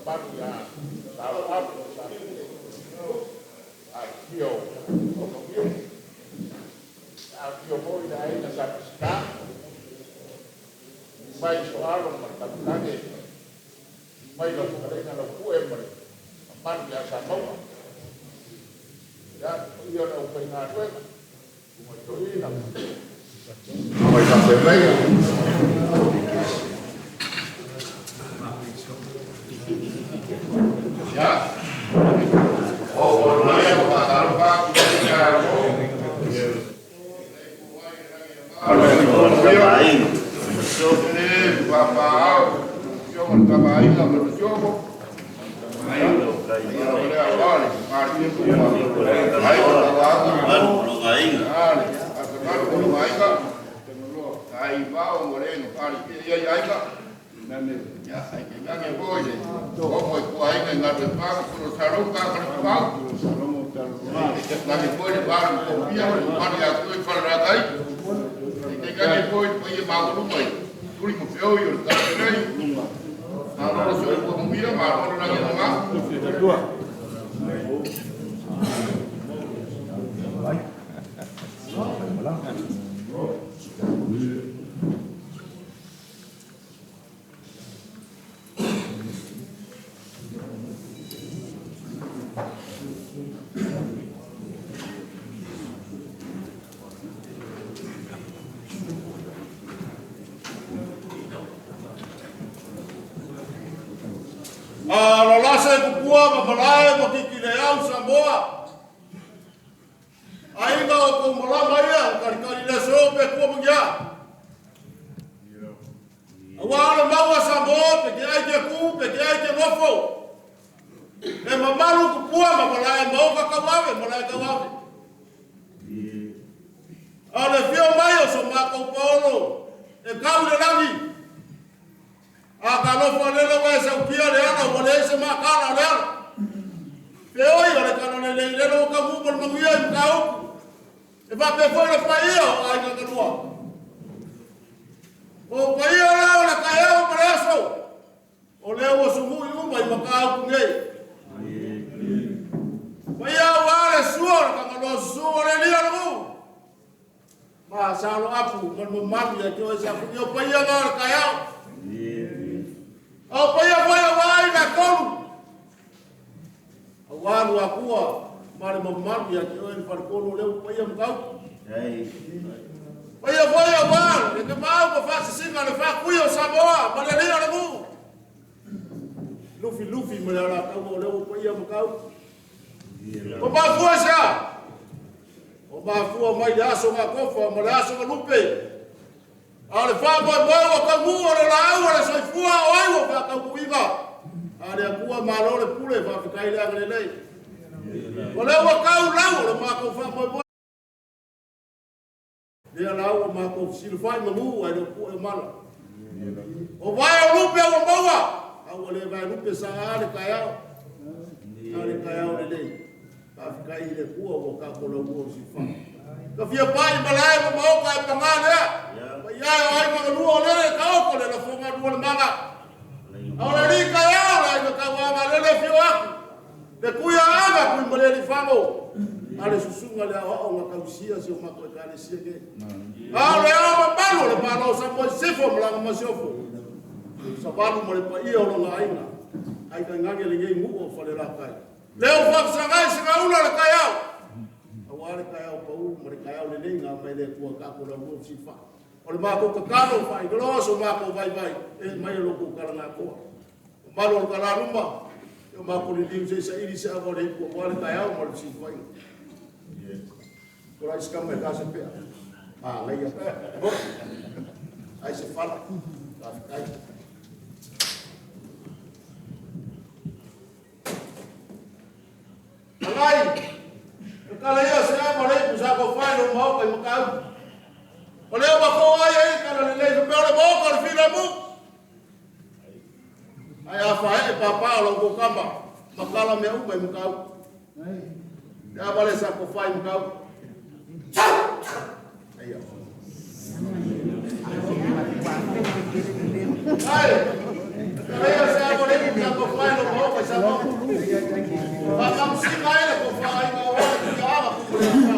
mamalu ia Saloapu ma Sapele, afifio o Maviu, afifio foi le aiga Sa Peseta, mai Soalo ma le Tamatane, mai lau fetalaiga Laupue ma le mamalu ia Samauga. Ia, le paia o le aufaigaluega, susuga i toeaina ma susuga i faafeagaiga. Ia, o mai ma faatalofa atu i lenei taeao fou. Lalasa e kupua ma malae ma kikileau Samoa. Aiga o kou malama ia, o kalikali le so pe kua mangia. Aua o le maua Samoa pe ke ai ke ku, pe ke ai ke nofo. E mamalu kupua ma malae ma oka kauave, malae kauave. A o le fio mai o so mākou paolo e kau le lagi. A ka nofo lele ua e saukia le ala ua leai se makala o le ala. Feoi o le kano le lei lele o ka mu le manuia i mkauku. E faapea foi le paia o aiga kalua. O paia la o le taeao ma le aso. O lea ua sumui uma i makauku nei. Paia ua le sua o le kangaloa susu o le lia le mu. Ma salo apu ma le mamalu ia te oe sa fui o paia na o le taeao. O paia foi aua aiga e tolu. Aua Luatua ma le mamalu ia te oe le faletolu o lea ua paia Matautu. Paia foi aua le Tapaau ma Faasisiga le faatui o Samoa ma le alii o le nuu. Lufi lufi ma le Alataua o lea ua paia Matautu. O mafua i se a? O mafua mai le aso Gakofa ma le aso Galupe. A o le faamoemoe ua taunuu o le laau o le soifua o ai ua faataunuuina. A le Atua malo le pule, faafetai le agalelei. O lea ua tau lau o le matou faamoemoe. Lea la ua matou fesilafai manu ae le o pue o mala. O vae o lupe ua maua, a ua le vae lupe sa a le taeao. A le taeao lelei. Faafetai i le Atua ua tatou laulua o sifa. Ka fia pai malae ma maoka e pagā lea. Paia e o aiga galua o lele taoto le lafoga lua le maga. A o le alii taeao le aiga tauaga lele e fio atu. Le tui a aga tui ma le alii A le susuga le aoao na tausia si o matou ekalesia nei. A o le ao mamalu o le Malo o Samoa i Sisifo ma lana masiofo. Savalu ma le paia o lona aiga. Ai tainane lenei nuu o Falelatai. Lea ua faafesagai segaula o le taeao. Aua le taeao pau ma le taeao lelei na aumai le Atua tatou laulua fesilafai. O le matou tatalo faailoa so matou vaivai e mai e lo outou talagatoa. O malu o le talaluma, e o matou liliu se i saili se ava o le ipu aua le taeao ma le fesilafaiga. Ko lai se kama e ta se pea. Manaia. Ai se fala. Faafetai. Alai, e kala ia se ava o le ipu sa ko whai lo maoka i Makauku. O lea ua ko ai ai kala lelei fa pea o le maoka o le filemu. Ai a whae e pāpā o lau kou kama, makala mea uma i Makauku. Le ava le sa ko whai i Makauku. Aia. Ai, kala ia se ava o le ipu sa ko whai lo Samoa. Faamausika ai le tofa aiga aua le Tuiaana Pupuleaga.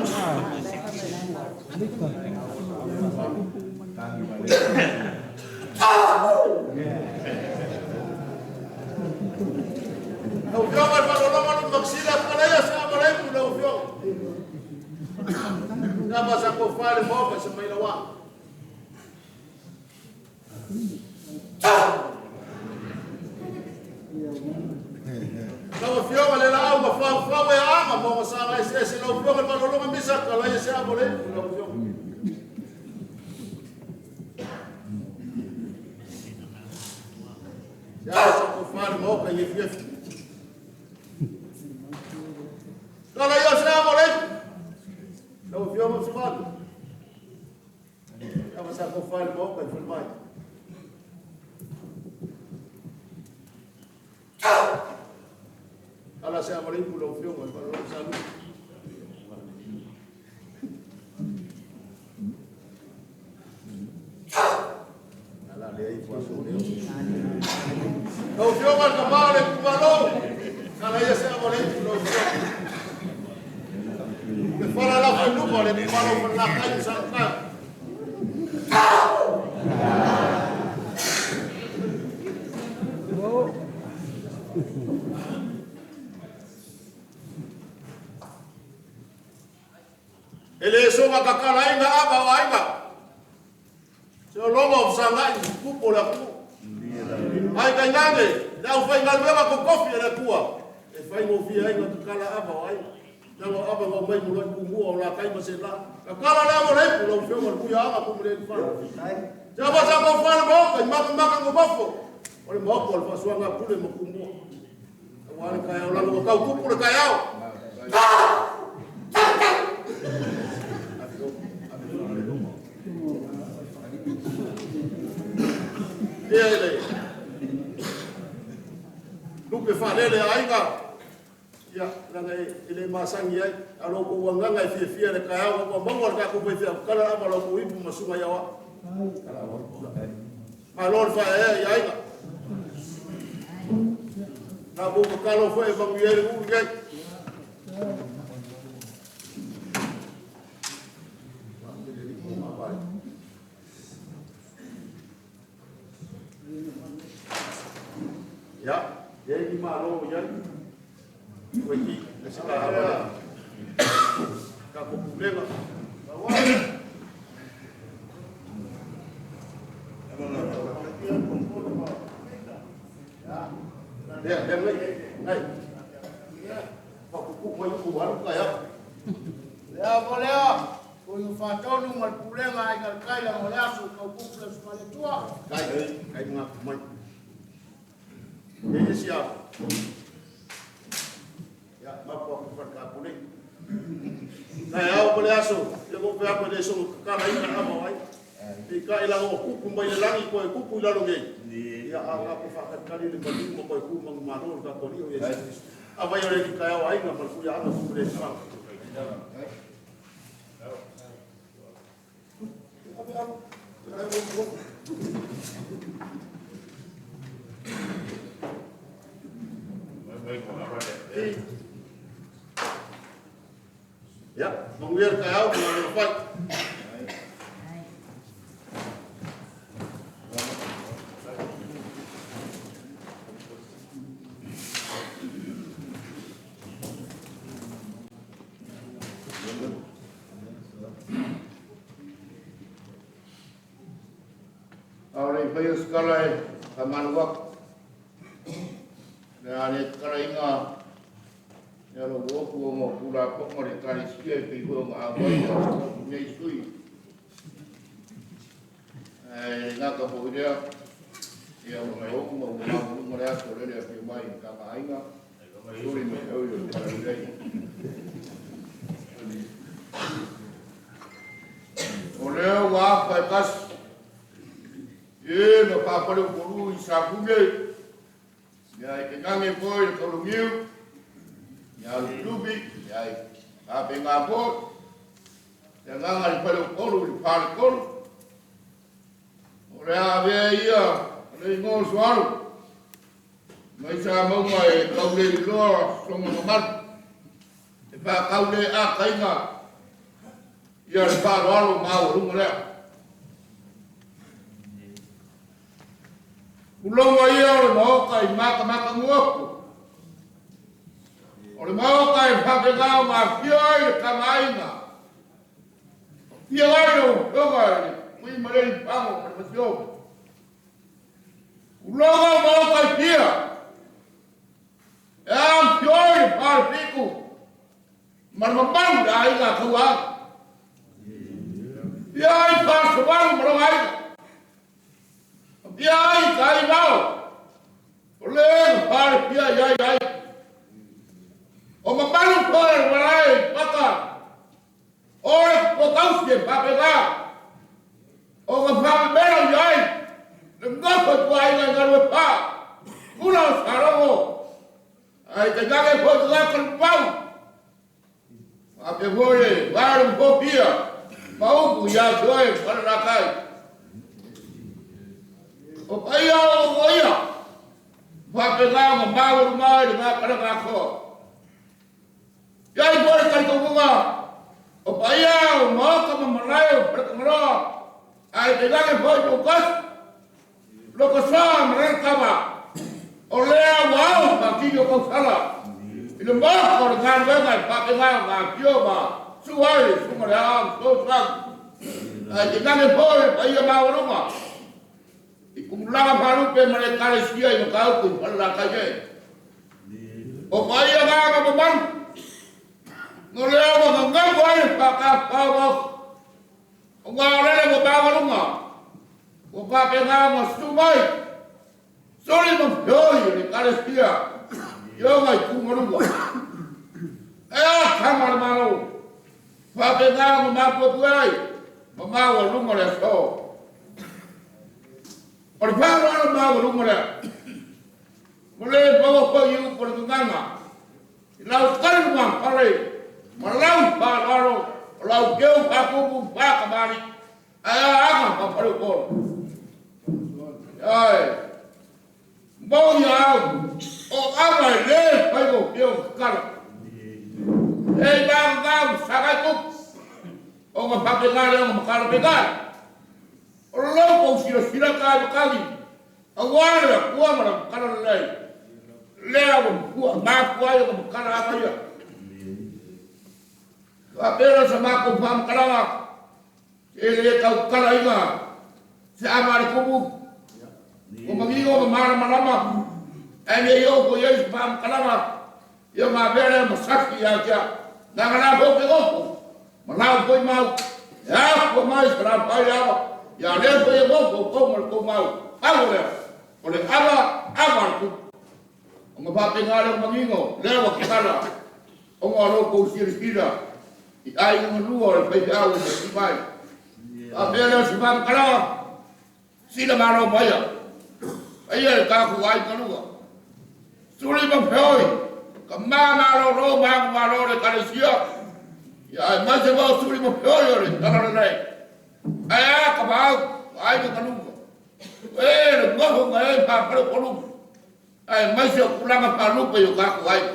Lau Afioga i le Faalologo le Maksila Kalaia sa malaiku lau Afioga. Nama sa kofa le moka sa mai lawa. Lau Afioga le laau ma faufau e aga mo masanga ese lau Afioga le Faalologo Misa Kalaia sa malaiku lau Afioga. Ya sa kofa le moka i fief. Kalaia sa malaiku. Lau Afioga Sumali. Nama sa kofa le moka i fulmai. Ala se amalaiku lau Afioga le Faalologo Salu. Ala le ai fuaso leo. Lau Afioga le Tama o le Itumalo, ala ia se amalaiku lau Afioga. Le fala la whainuma o le Itumalo whanaka i sa ka. E le soga kakala aiga ava o aiga. Se o longa o sangai i kupo le atu. Ai kai nane, le au whai ngaluega ko kofi e le atua. E whai ngō fia aiga kakala ava o aiga. Nanga o ava ngau mai mulai kumua o la kai ma se la. Kakala le amo leipu lau whionga le kuia anga kumu le whana. Te ava sa kau whana maoka i maka maka ngō mafo. O le maoka o le whasuanga pule ma kumua. Aua le kai au lalo o kau kupu le kai au. Ia ele. Lupe whalele aiga. Ia, langa e le masangi ai. Alo ko uanganga e fia fia le kai au. Ua maua le kako fai fia. Kala ama lau ko ipu masunga ia wa. Malo le whae ea i aiga. Nā mō ka kalo whae mangu i le uru nei. Ia, ia ni malo ia. Koe ki, le sika hawa le. Ka ko pulega. Lea, lea ngai, ngai. Pakuku mai ku haru kai au. Lea mo lea, ko i whātonu ma le pulega ai ngā kaila mo le aso kau kupu le sumale tua. Kai, kai ngā mai. E isi au. Ia, mapu aku wharka pule. Nai au mo le aso, le mo pe apa le songo kakala ika ama wai. I ka ila o kupu mai le langi koe kupu i lalo ngei. Ia a ngā po whakatkari le maliu ma koe ku mangu malo ka kori o Yesu Kristo. A vai o le ki kai au ainga ma kuia anga kupu le sa. Ia, mangu ia le kai au ma le whai. Aore i whai o skala e ka manuak. Le a le kala inga e alo woku o ngō kula kongo le tari sia i pei hua ngā awai o nei sui. E ngā ka pohirea ia o ngā oku ma ua mamu le aso lele a pio mai ka ngā ainga. Suri me au i o te tari rei. O leo wā whai kasi. E ma pāpale o koru i sākune. Ia i te ngange poi le kaulungiu. Ia lu tupi. Ia i kāpe ngā poi. Ia nganga le pale o koru i le pāle koru. O lea avea ia le ingo sualu. Mai sa mauga e kaule iloa sona mamalu. E faakaule akaiga ia le faaaloalo maualuga lea. Uloga ia o le maota i matamatanuafu. O le maota e faapena ona afio ai le tamaaiga. Afio ai lau Afioga i le Tuimalealiifano ma le Masiofo. Uloga o maota i fia. E afio ai le Falefitu ma le mamalu i le aiga a Tauaana. Afio ai Fasavalu ma lona aiga. Afio ai Taivao, o le na falefia i ai ai. O mamalu foi o le malae i Paka, o le tupuatausi e faapena ona faamemelo i ai le nofo ituaiga i Galuefa, Tula o Salogo, ae tainane foi tagata le pau. Faapea foi le vae o le Mofia ma upu ia te oe Falelatai. O paia o ia, faapena ona maualuga ai le gapalega atoa. E ai foi le talitonuga o paia o maota ma malae o Faletagaloa, ae tainane foi Tuutasi, Lotosa ma Lalokava, o lea ua ao faatini o tausala i le maota o le galuega e faapena ona afio ma susu ai le susuga i le Ao Fesoasoani, ae tainane foi le paia maualuga i tumulaga faalupe ma le Ekalesia i Matautu i Falelatai nei. O paia na ma mamalu, no lea ua gagamu ai le faatafafao maota, o ngā lele ua maualuga, ua faapena ona susu mai, suli ma feoi o le Ekalesia i ona itugaluga. E a tama a le Malo, faapena ona mapuepue ai ma maualuga le aso. O le faaaloalo maualuga lea, ua le maua foi i upu o le gagana, i lau tali lumafale ma lau faaaloalo o lau keu faatupu faatamalii, ae a aga faafaleupolu. Ioe, moni a au, o aga e le faigofie ona tatala. E vagana sagai tupu, ona faapena lea ona matala pegai. O lou tou silasila tae matagi, aua le Atua ma lau tala lelei. Lea ua mafua mafua ai ona matala aga ia. Faapea lea o sa matou faamatalaga, e le tautalaina se ava a le tumu, ua manino ma malamalama, ae ne i oo foi i ai se faamatalaga, ia ona avea lea ma sasi ia te au. Leaga la foi ou te nofo, ma lau foi mau, e afua mai Salafai le ava, ia lea foi e nofo outou ma le tou mau. Pau o lea, o le ava, ava a le tumu. Ona faapena lea o manino, lea ua tatala, ona o lo outou silasila i aiga galua o le faifeau o Mesi mai. Faapea lea o se faamatalaga, sila malo maia, paia le tatou aiga galua. Suli ma feoi, ka malolo ma malo le Ekalesia, ia aemaise foi o suli ma feoi o le tala lelei. Ae a ka maau, aiga galua. E le nofo ma e faafaleupoluga, aemaise o tulaga faalupe i o tatou aiga.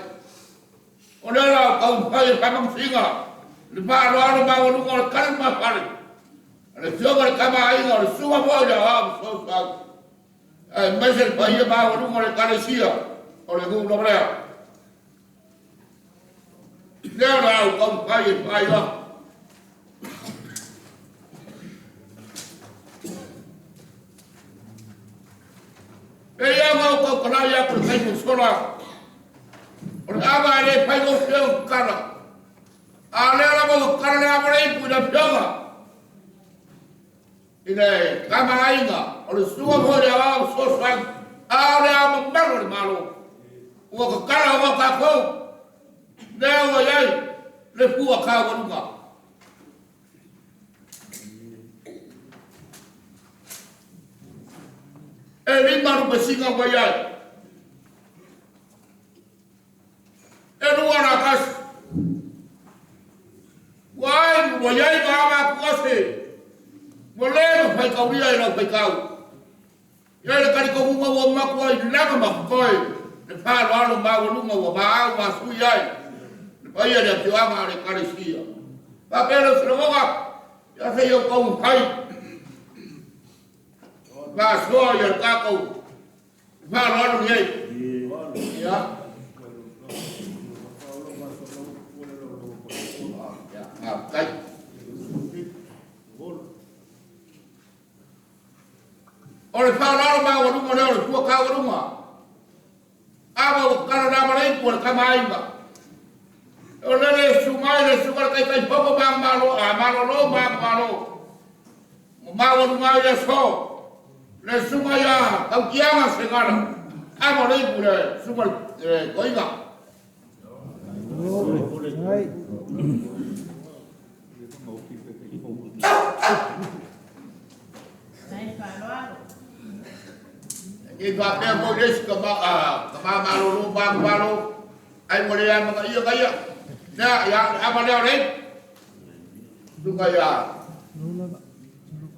O lea la o taumafai e faamanusina le faaaloalo maualuga o le tali mafale a le Afioga i le Tama a Aiga o le Susuga foi i le Aoao Fesoasoani, aemaise le paia maualuga o le Ekalesia o le nuu lava lea. Lea o le a ou taumafai e faailoa. E ia ona ou tautalai atu i le taimi ua sola, o le ava e le faigofie ona tatala. A o lea lava ua tatala le ava le ipu i le afioga i le Tama a Aiga, o le susuga foi i le Aoao Fesoasoani, a o le Ao Mamalu o le Malo. Ua tatala ona o tatou, lea ua i ai le fua taualuga. E lima lupe singa ua i ai. E lua la kasi. Ua ai, ua i ai ma ama atu ase. Ua le ma faitaulia i lau faitau. I ai le talitonuga ua matua i laga ma totoe. Le faaaloalo maualuga ua maau ma sui ai le paia i le afioaga o le Ekalesia. Faapea lau sologoga, ia se i ou taumafai faasoa ia le tatou faaaloalo i ai. Ia. Ia, faafetai. O le faaaloalo maualuga lea o le fua taualuga. Ava ua tatalo le ama le ipu a le tama aiga. O le le susu mai le susuga le Taitaifono ma malo a malolo ma malo. Mo maualuga ai le aso. Le susuga ia Tautiaga Segala. Ava le ipu le susuga le toeaina. Nei faapea foi le isi tama tama malolo ma malo ai mo le ama ia ia. Lea ia ama lea o le ipu. Susuga ia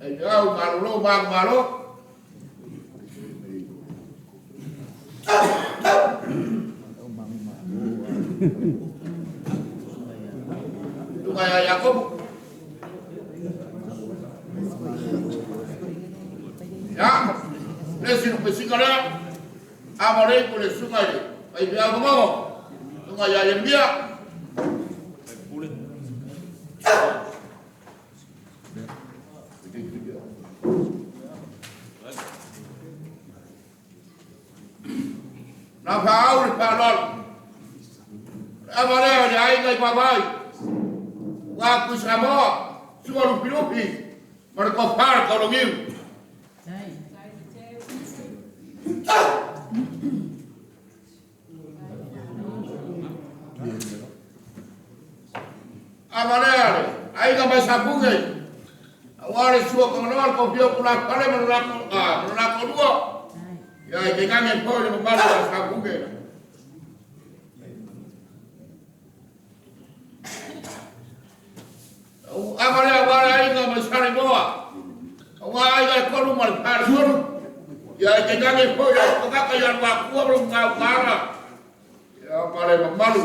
e au malolo ma malo. Susuga ia Iakobo. Ia, le isi no pesika lea, ama le ipu le susuga i le faifeau magogo. Susuga ia Ieremia. Na faaau le faaaloalo. Le ama lea o le aiga i Vavai. Ua kui Samoa, sua lufilufi, ma le tofa le taulagiu. Ama lea le aiga mai Sapuge. Aua le sua kangaloa le kofia o kula pale ma le lako lua. Ia i te ngange foi le mamalu o Sapuge. Ama lea ua le aiga mai Salemoa. Aua aiga e tolu ma le pale tolu. Ia i te ngange foi le tagata ia lua kua ma le ngau kara. Ia ma le mamalu.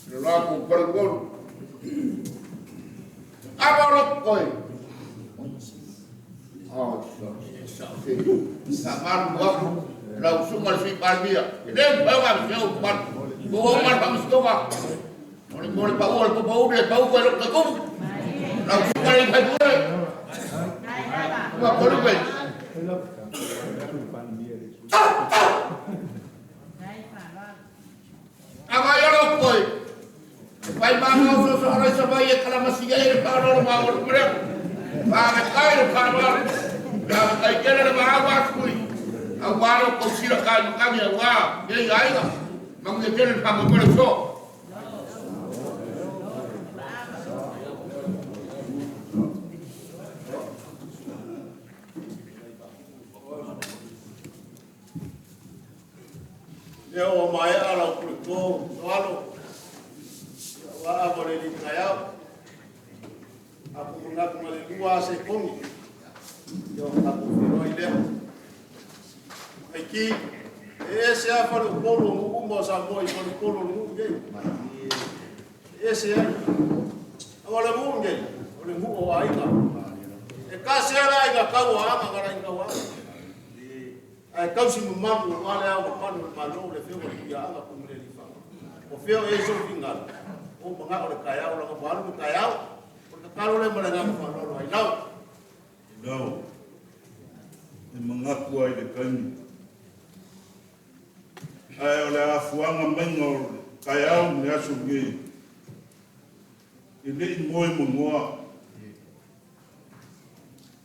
Le lako pale tolu. Ama o loko koe. Sa malu aku. Lau sunga le sui palemia. E le mafai ona avesea o mamalu. Ua uma le faamasinoga. O le mo le pau o le popouli e pau koe loko taitumu. Lau susuga le faipule. Ua kolupe. Ama ia loko koe. E pai mana o so so alai sa mai e kalamasi ai le faaaloalo maualuga lea. Faafetai le faaaloalo. Faafetai tele le maau asui. Aua lo kou sila kai makani aua nei aiga. Manuia tele le faamoemoe le so. Lea ua maea lau puleto alo. Ia ua ava le li kaiao. Aku manatu na le lua ase kongi. Ia o tatou whiroa i lea. Ai ki, e ese a whare upolu o nuu uma o Samoa i whare upolu o nuu nei. E ese ai. Awa le nuu nei, o le nuu o aiga. E kasi ala aiga kau o anga ngara i kau anga. Ai kausi mamalu o wale au mamalu le malo le whio o ia anga kumele li whanga. O whio e so fingalo. O manga o le kaiao langa walu le kaiao. O le tatalo le ma le ngaka whanolo ai lau. Lau, e mangaku ai le kaimi. Ae o le afuaga maiga o le taeao ma le aso lenei. E le'i moe magoa.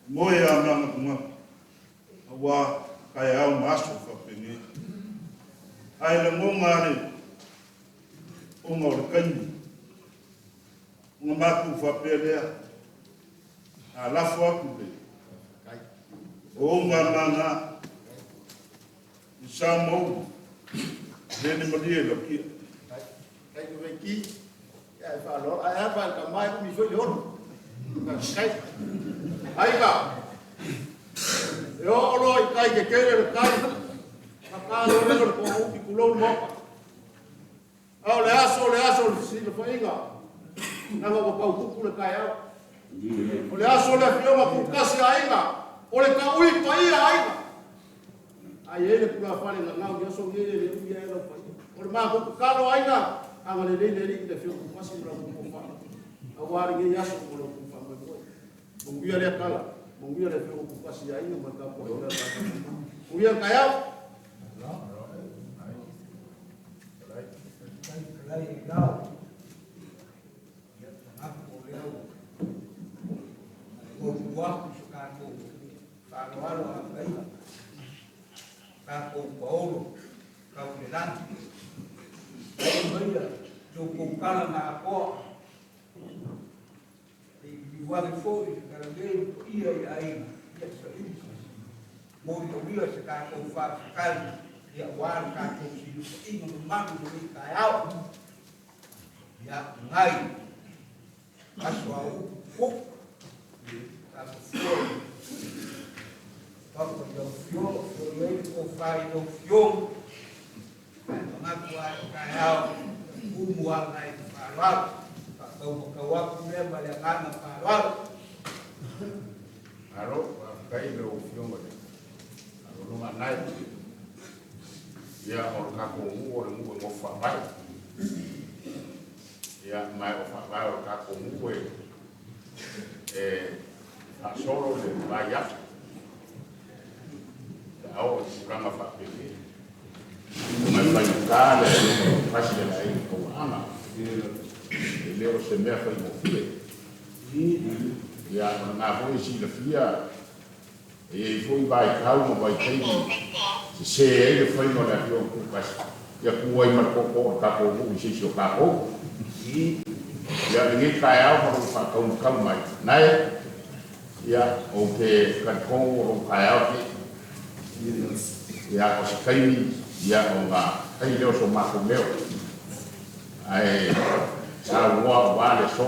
Moe a magapugapu. Auā taeao ma aso faapenei. Ae lagoga a le ona o le kaimi. Ona matou faapea lea. A lafo atu le o ou mama i sa mau lele malie lau kia. Kai ku ki, ia e whaaloa. Ai a whaal ka mai ku mi foi le olo. Kai. Ai ka. E o olo i kai ke kere le kai. Faata loa lea o le toauti tulou le Maota. A o le aso o le aso o le fesilafaiga, leaga ua tau tupu le taeao. O le aso o le afioga tutasi a aiga, o le taui paia a aiga. A i ai le tulafale gagau i aso nei e le ui ai lau paia. O le matou tatalo aiga, agalelei le Alii i le afioga tutasi ma lau tofa, aua lenei aso ma lo outou faamoemoe. Manuia lea tala, manuia le afioga tutasi a aiga ma le tapuaiga a le tatou Tama. Manuia le taeao. Faaaloalo a paia, tatou paolo tau le lagi. Ai maia tou kala na atoa, e liuali foi se talalei paia i aiga, ia saili molimaulia se tatou faafetai, ia aua le tatou silafaiga mamalu i lenei taeao. Ia ngai aso a upu pupu, tapafua papa i lau afioga, fua i ai le tofa i lau afioga, ae manatu lava o taeao umu lava i le faaaloalo, faataumatau atu lea ma le agaga faaaloalo. Malo, faafetai i lau Afioga i le Alologa. Ia, o le tatou nuu o le nuu e nofo faavae. Ia, ma o faavae o le tatou nuu e faasolo le vaiaso pe a oo i tulaga faapenei. Ma e faigata le tasi e le aiga tauaana. E le o se mea faigofie. Ia, o lena foi e silafia e i ai foi vaitau ma vaitaimi sesē ai le faiga o le afioga Tutasi, ia tu ai ma le tootoo o le tatou nuu i se isi o tatou. Ia, lenei taeao ma lou faataumatau mai, nae, ia, ou te talitonu o lou taeao lenei. Ia, o se taimi, ia, ona fai lea o so matou leo, ae saunoa aua le aso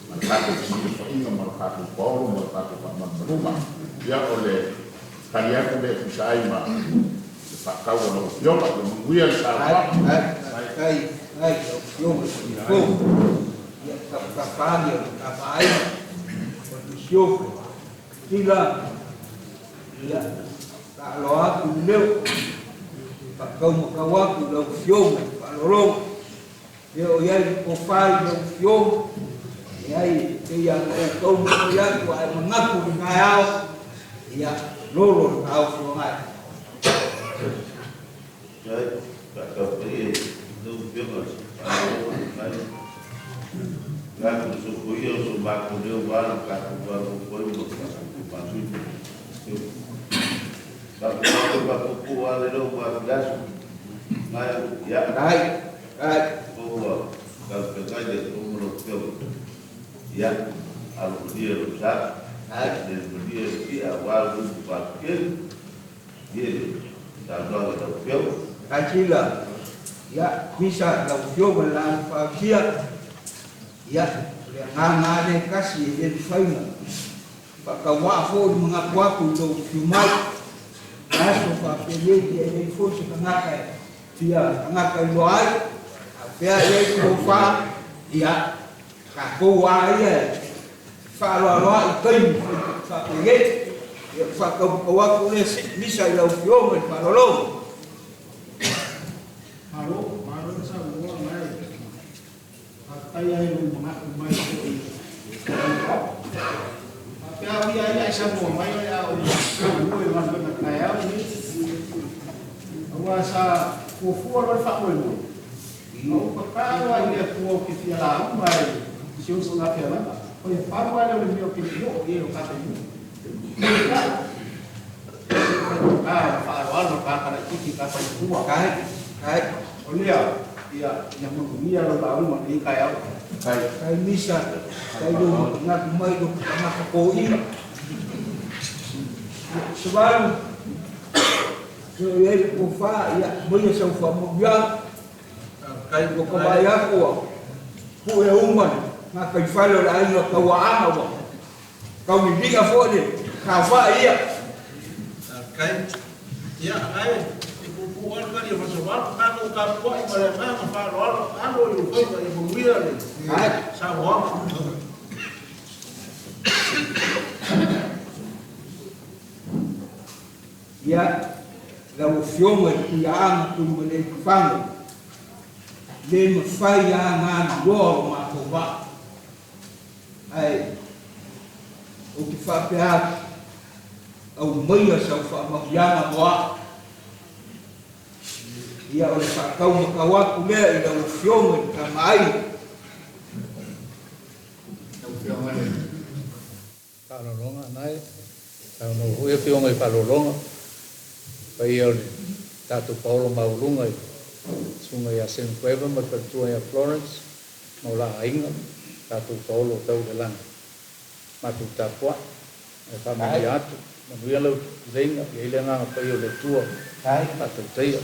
ma le tatou fesilafaiga ma le tatou paolo ma le tatou faamalumaluga. Ia, o le tali atu lea e tusa ai ma le faatau a lau Afioga. Ia manuia le saunoaga. Faafetai ai lau Afioga i le Fofoga. Ia tapatapani o le tamaaiga o le masiofo. Tila, ia, faaloa atu le leo, faataumatau atu i lau Afioga i le faaaloaloga. Ia o i ai le tofa i lau Afioga, leai, e pei lava ona ou taumafai atu ae manatu i le taeao, ia, lolo le taofi o gae. Faafetai, faataupaia i lau Afioga i le faaaloaloga mai. Latou sofoia o so matou leo aua lo tatou vanonofo ai ma lo tatou mafine. Faapena faapuupuu lava le leo mo afiaso. Nai, ia. Ai, ai. Ua talafeagai le Atua ma lau Afioga. Ia, alofagia lou sa. Ai. Le manuia le tia aua le upu fatetele. Ia le saunoaga i lau Afioga. Ai sila, ia, misa lau Afioga i le laau fausia, ia, o le agaga lava lea e tasi e le mafai ona faatauaa foi le manatu atu i lou afio mai. Aso faapenei, ia e leai foi se tagata e fia tagata iloa ai, a o fea e i ai le tofa, ia, tatou lava ia e faaaloaloai i taimi faapenei. Ia, faataumatau atu lea misa i lau Afioga i le faaaloaloga. Malo, malo le saunoa mai. Faafetai ai lou manatu mai foi. Faapea au ia ia e saunoa mai o le a ou galue i galuega taeao lenei. Aua sa fuafua loa le faamoemoe. Ma ou tatalo ai i le Atua ou te fia lauga i si ou fealaiga. O le pau lava lea o le mea ou te le i oo i ai o tatou nuu. Peitai, faigata ona faaaloalo tagata laitiiti i tagata matua. Ai, ai. O lea, ia, ia manuia lau lauga i lenei taeao. Kai misa, kai lou manatu mai lou tagata toina. Savalu, so i ai le tofa, ia, maia sau faamanuiaga. Ua ka vaai atu ua pue uma le gataifale o le aiga tauaana ua tauliliga foi le saofai ia. Kai. Ia, ngai. Tumu lava le tali a Fasavalu, tatou tapuai ma le agaga faaaloalo, alo i ou faiva ia manuia le saunoaga. Ia, lau Afioga i le Tuiaana Tuimalealiifano, le mafai lava ona aluloa lo matou vaa, ae ou te faapea atu, aumaia sau faamanuiaga mo au. Ia, o le faataumatau atu lea i lau Afioga i le Tama a Aiga. Lau Afioga i le Faaaloaloga na e saunoa foi Afioga i Faaaloaloga, paia o le tatou paolo maualuga i Susuga ia Seumakueva ma le faletua ia Florence ma o la aiga, tatou paolo tau i le lagi, matou tapuai ae faamanuia atu, manuia lau tuleiga, e i ai le agaga paia o le Atua faatautaia,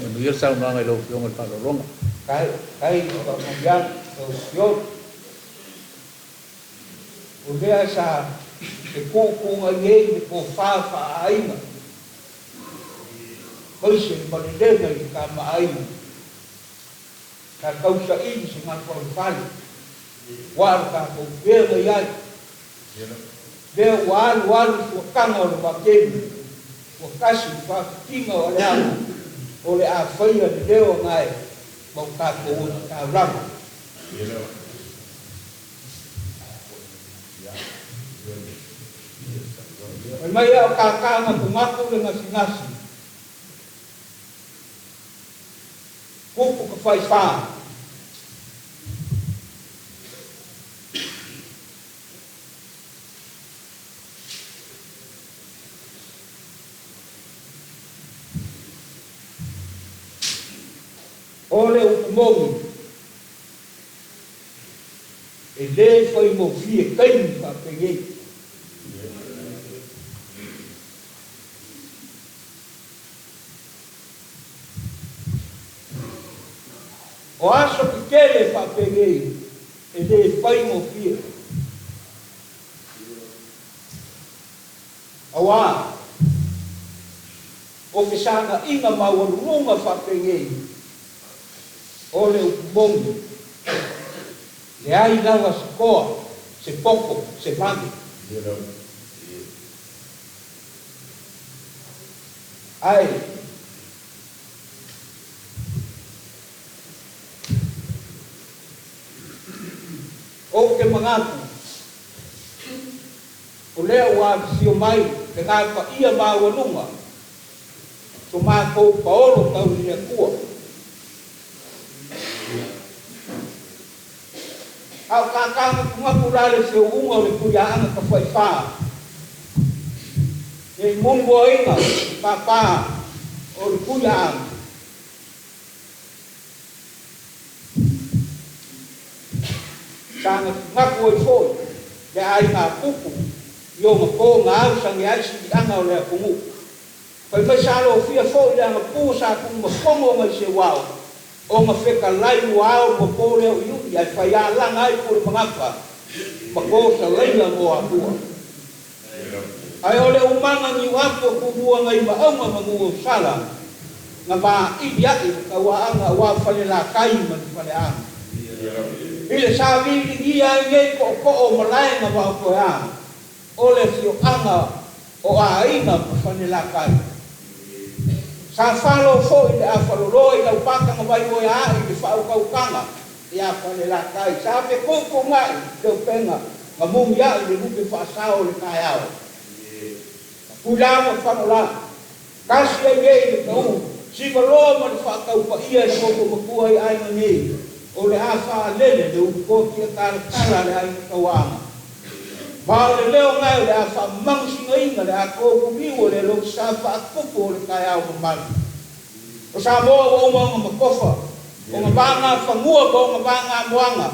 manuia le saunoaga i lau Afioga i le Faaaloaloga. Faafetai i faamanuiaga lau Afioga. O lea sa fetuutuunai ai le tofa faa-aiga, aemaise le malelega i le tama-aiga. Sa tausaili se gataifale ua lo tatou feagai ai. Lea ua alu alu suataga o le vaatele, ua tasi le faafitiga o aleaga o le a faia le leo gae ma o tatou ositaulaga. Fai mai a o kākā gatunatu le gasegase, tupu ka faifā. O le upu moni, e lē faigofie taimi faapenei. O aso tetele faapenei e lē faigofie. Auā, o fesagaʻiga maualuluga faapenei, o le upu moni, leai lava se toa, se poto, se vave. Ae, ou te manatu, o lea ua afifio mai le gapaia maualuga so matou paolo tau i le Atua. A o kākāgatunatu la le feuuga o le Tuiaaga Tafaifā, le muamuaina pāpā o le Tuiaaga. Sa gatunatu ai foi le aiga pupu i ona po na ausage ai siliaga o le atunuu. Fai mai sa lofia foi le agapua sa tuumafono nai seuao ona fetalai ua ao lua po lea uiui ae fai alaga ai pule magafa ma tosalaia mo atua. Ae o le umaga niuapu o tumua nai maauga ma nuuausala na maili aʻe le tauaaga aua Falelatai ma le Faleaana. I le saviligia ai nei tootoo o malae na vaotoeā o le afioaga o Aiga ma Falelatai. Sa falo foi le afaloloa i laupaka na vaimoea aʻe i le faautautaga ia Falelatai. Sa fetuutuunai le upega na mumi aʻe i le lupe faasao o le taeao. Tuila ma Fanola, tasi ai nei le tauu, sivaloa ma le faataupaia e le motu matua i aiga nei, o le a faalele le ulutoa tiatalatala a le aiga tauaaga. Ma o le leo gae o le a faamanusigaina le atoa upuliu o le alogisa faatupu o le taeao mamalu. O Samoa ua uma ona matofa, ona vagafanua ma ona vagamoaga,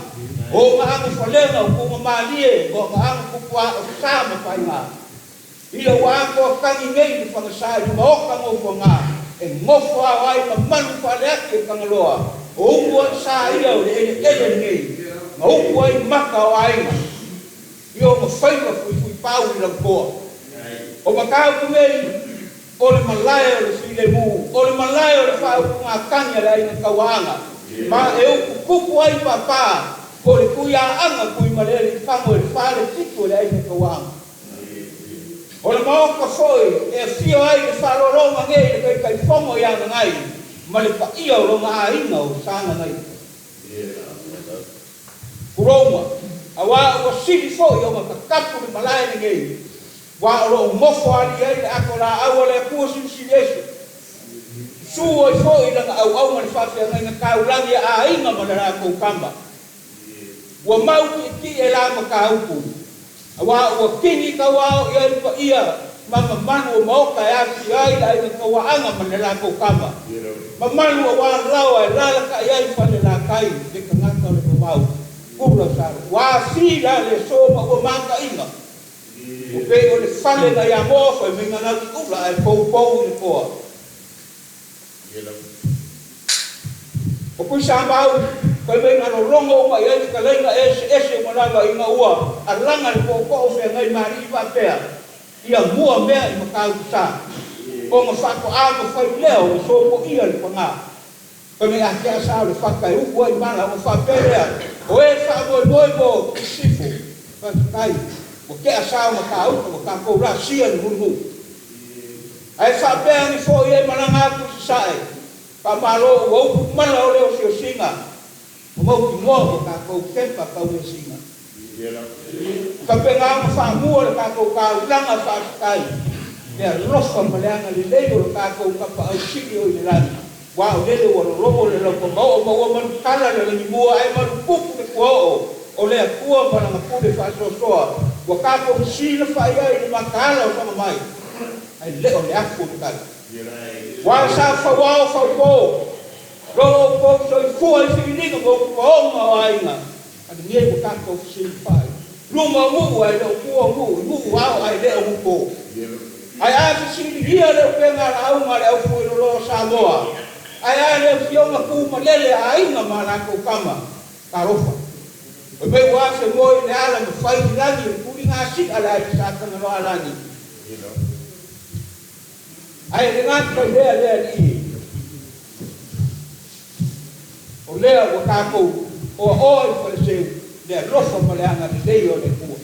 o ona agafalega, o tuuga malie ma ona agapupuā o sa ma faiga. Ila ua atoa tagi nei le fagasa i le maota nofoaga e nofo ao ai ma malu faaleaki e Tagaloa, o upu ai sa ia o le eleele lenei, na upu ai maka o aiga i ona faiva fuifuipau i Lautoa. O Matautu nei o le malae o le filemu, o le malae o le faautugatagi a le Aiga Tauaana, ma e ututupu ai papa o le Tuiaaga Tuimalealiifano e le falefitu o le Aiga Tauaana. O le Maota foi e afio ai le faaaloaloga nei le Taitaifono ia Nanai ma le paia o lona aiga o Sa Nanai. Tulouna, auā ua sili foi ona tatapu le malae lenei, uā o lo o nofo alii ai le ato laau a le Atua Silisili Ese. Susu ai foi lana auauna le faafeagaiga taulagi a aiga ma le latou tama. Ua mau tietie la mataupu, auā ua kini tauao i ai le paia ma mamalu o Maota e aafia ai le Aiga Tauaaga ma le latou tama. Mamalu auā laoa e lalataʻi ai Falelatai le tagata o le vavau, Pula sa ua asi la le aso ma ua mataʻina. Ua pei o le fale nai Amoa fai mai na lauiula ae poupou i le toa. O Tuisamau, fai mai na lologo uma i ai fetalaiga eseese uma lava ina ua alaga le tootoo feagai ma alii faapea, ia mua mea i Matautu-sa, ona faatoa mafai lea ona sopoia le paga. Fai mai a tea sa o le fata e utu ai mala ona faapea lea, o e faamoemoe mo Sisifo, faafetai, ua tea sa o Matautu ua tatou laasia le mulimuli. Ae faapea ane foi e malaga atu i Sasae, faamalo ua upu mala o le osiosiga, ua mautinoa ua tatou tepa tauesina. Faapena ona faamua le tatou taulaga faafetai le alofa ma le agalelei o lo tatou Tapaau Sili o i le lagi, aua o lele ua lologo le laupamaoo ma ua manutala le lagimua ae malupupu le tuaoo o le Atua ma Lana pule faasoasoa ua tatou silafai ai i le mataala o fagamai ae le o le afu o le tai. Ua sa fauao faupo lo outou soifua i fililiga ma utupaoga o aiga a lenei ua tatou fesilafai luma o nuu ae le o tua o nuu i nuu ao ae le o nuu po. Ae a fesiligia le upega lauga a le aufueloloa o Samoa? Ae a le afioga tu malele a aiga ma a latou tama? Talofa! Fai mai ua afe moe i le ala ma fai i lagi o le tuliga asi'a le aiga Sa Tagaloaalagi. Ae le gata i lea le alii e, o lea ua tatou oaoa i Faleseu le alofa ma le agalelei o le Atua.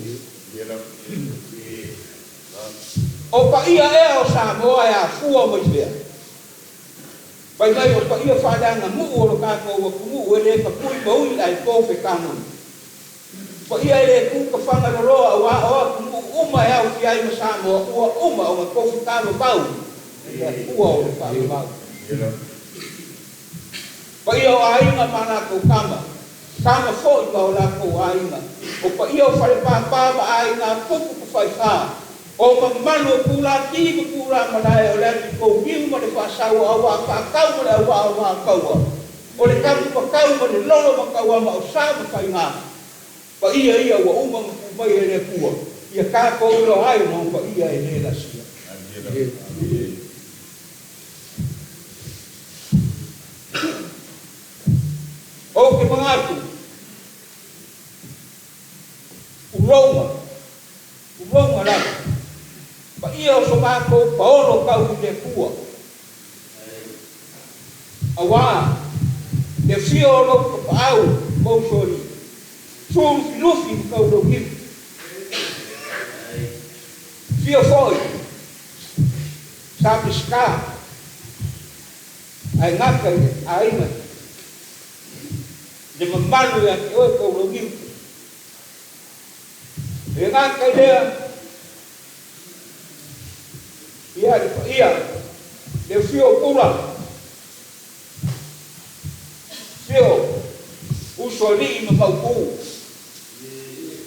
O paia ea o Samoa e afua mai fea? Fai mai o paia faaleaganuu o lo tatou atunuu e le tapui maui ae po fetagoi. Paia e le tu tafaga loloa aua o atunuu uma e aofia ai ma Samoa ua uma ona tofi talo mau e le Atua o le faavavau. Paia o aiga ma latou tama, tama foi ma o latou aiga, o paia o falepāpā ma aiga pupu tafaifa, o mamalu o pulati ma pulamalae o le atipouniu ma le faasau o auafaatau ma le auaa o vaataua, o le tapumatau ma le lolo matauama o sa ma faiga. Paia ia ua uma ona tuu mai e le Atua, ia tatou iloa ai ona o paia e le laasia. Ou te manatu, uloga, uloga lava, paia o so matou paolo tau i le Atua, auā le afio o lou tapaau ma usoalii, sulufilufi ma taulauniu. Afio foi Sa Peseta ae gata i le aiga le mamalu ia te oe Taulauniu. E gata i lea ia le paia le afio o Pula, afio Usoalii ma Maopu,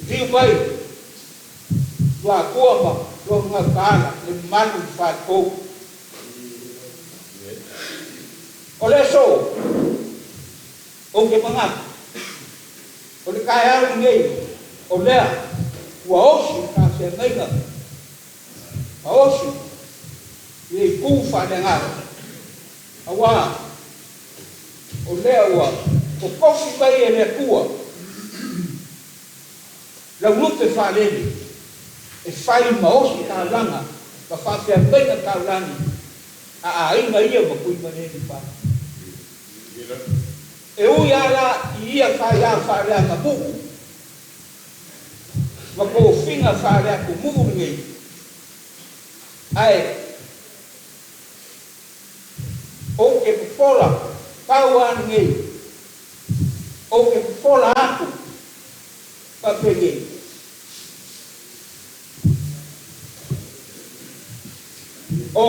afio mai Luatua ma Luagautaala le mamalu i le faletolu. O le aso, ou te manatu, o le taeao lenei, o lea ua osi le tafeagaiga, ma osi i le itu faaleagaga, auā o lea ua totofi mai e le Atua lau lupe faalele e fai ma osi taulaga ma faafeagaiga taulagi. A aiga ia ma Tuimaneni pa. E ui ala i ia faiā faaleaganuu ma tofiga faaleatunuu lenei, ae ou te popola pau a lenei, ou te popola atu faapenei. O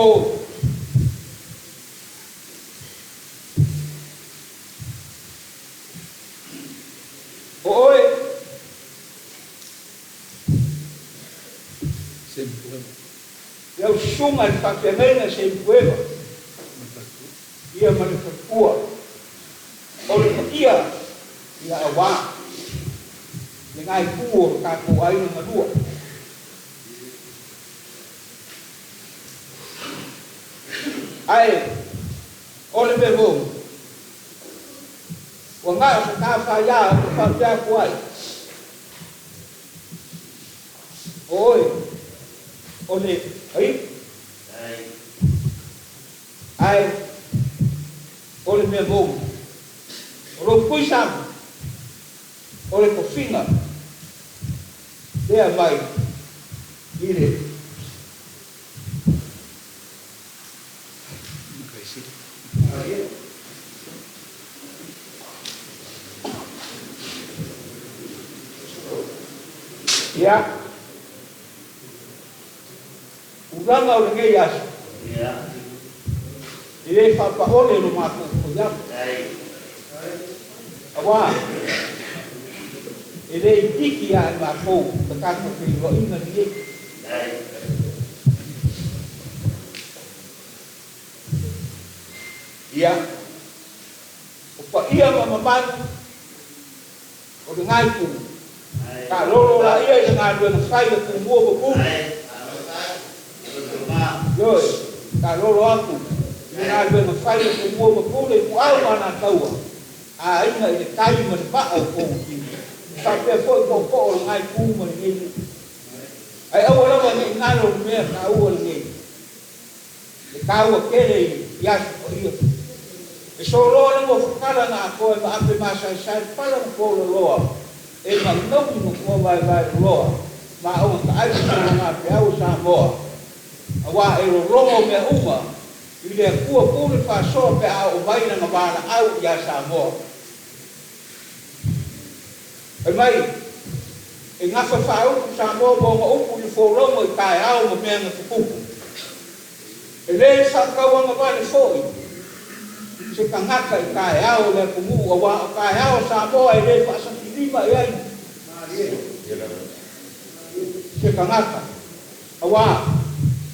oe lau susuga i le faafeagaiga Seipueva ia ma le faletua, o le paia ia auā lena itu o le tatou aiga galua. Ae o le mea moni ua na o se tafaiā ou te faapea atu ai, o oe o le aiʻu, ae o le mea moni o lou tuisama o le tofiga lea mai i le ia tulaga o lenei aso e lē faapaole lo matou faiaga, auā e lē ititi a e matou ka tatou feiloaiga lenei. Ia o paia ma mamalu o lena itu, taalolo laia i le galuega fai a Tumua ma Pule. Ioe, taalolo atu i le galuega fai a Tumua ma Pule i Puao ma Alataua, aiga i le tai ma le vaa o Togafiti, faapea foi tootoo o lena itu ma lenei nuu. Ae aua lava nei galo le mea taua lenei, le taua tele i aso paia. E soloa le nofotala na atoa e maape masaesae pala ma tololoa e manaui nofoa vaevae loloa ma ona taai sologa peau o Samoa, auā e lologo mea uma i le Atua pule faasoa pe a oo mai lana valaau iā Samoa. Fai mai e gafa faaupu Samoa ma ona upu i le folauga i taeao ma mea na tutupu. E lē faatauagavale foʻi se tagata i taeao o le atunuu, auā o taeao o Samoa e lē faasafilima i ai se tagata, auā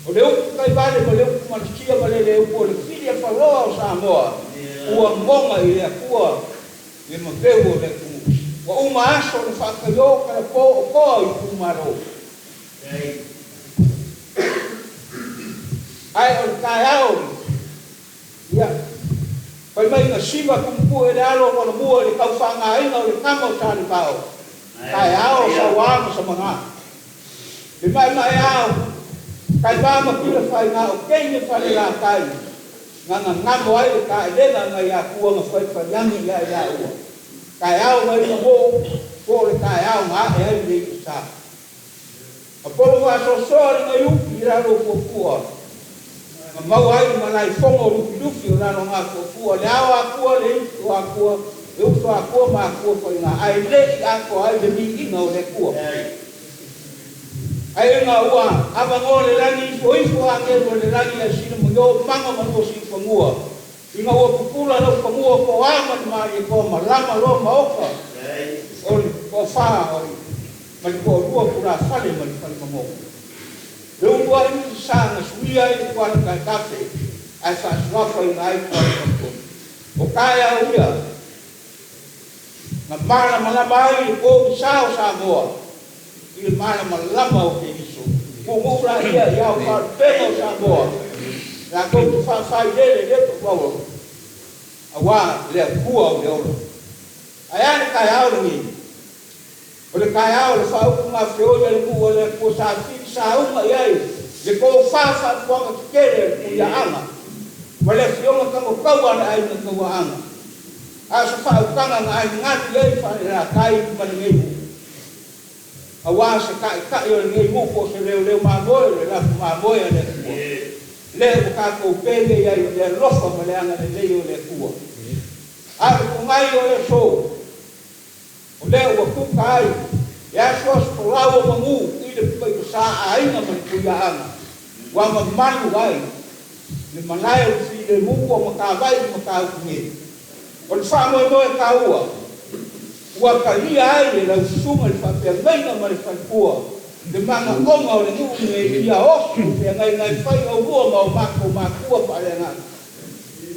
o le upu taivale ma le upu malasia ma le lē upu o le fili afaloa o Samoa ua goga i le Atua le maveu o le atunuu. Ua uma aso le faataiō kalapō o toa o itumālō, ae o le taeao ia fai mai na siva tumupue le alo o Malamua i le taufaaogāina o le tama o Salevao, taeao o sauā ma samagā le maemaeā o taivā ma pila faigā o teine falelatai gagagamo ai le taelega nai atua na faifaiagi ia i laua. Taeao mai na moo po o le taeao na ae ai le i'usā. Apolo faasoasoa le gaiuki i lalo fuafua ma maua ai le malaefono o Lufilufi o lalo gafuafua le ao akua le ifi o akua le uso akua ma akua faigā, ae leʻi atoa ai le miiga o le Atua. Ae ina ua avanoa le lagi ifoifo agelu o le lagi ae sina ma io maga malua siufanua ina ua pupula laufanua po a ma le malietoa ma lama loa maoka o le toafā o le ma le toalua tulafale ma le falemamō. Le uluai sa na suia ai le tuala taetafe ae faasuafaina ai tuala faletolu. O taeao ia na malamalama ai le pogisa o Samoa i le malamalama o Keriso. Tuunuu laia i ao faalupega o Samoa latou te faafailele le papaua auā le Atua o le ola. Ae a le taeao lenei? O le taeao o le faaupu gafeoi a le nuu a le Atua sa fili sauga i ai le tofā faafuaga tetele a le Tuiaaga. Ma le afioga Tagokau a le Aiga Tauaana, a o se faautaga na agigalu i ai Falelatai ma lenei nuu, aua se taitai o lenei nuu po o se leoleo mamoe o le lafu mamoe a le Atua, lea ua tatou pele i ai o le alofa ma le agalelei o le Atua. A o le togai o le aso, o lea ua tuta ai e asuasu folau o manu i le paipasa aiga ma le Tuiaana, ua mamalu ai le malae o le filemu po o Matavai i Matautu nei. O le faamoemoe taua ua talia ai e lau susuga i le faafeagaiga ma le faletua le manaoga o le nuu lenei ia oso le feagaiga e fai oulua ma o matou matua faaleagaga.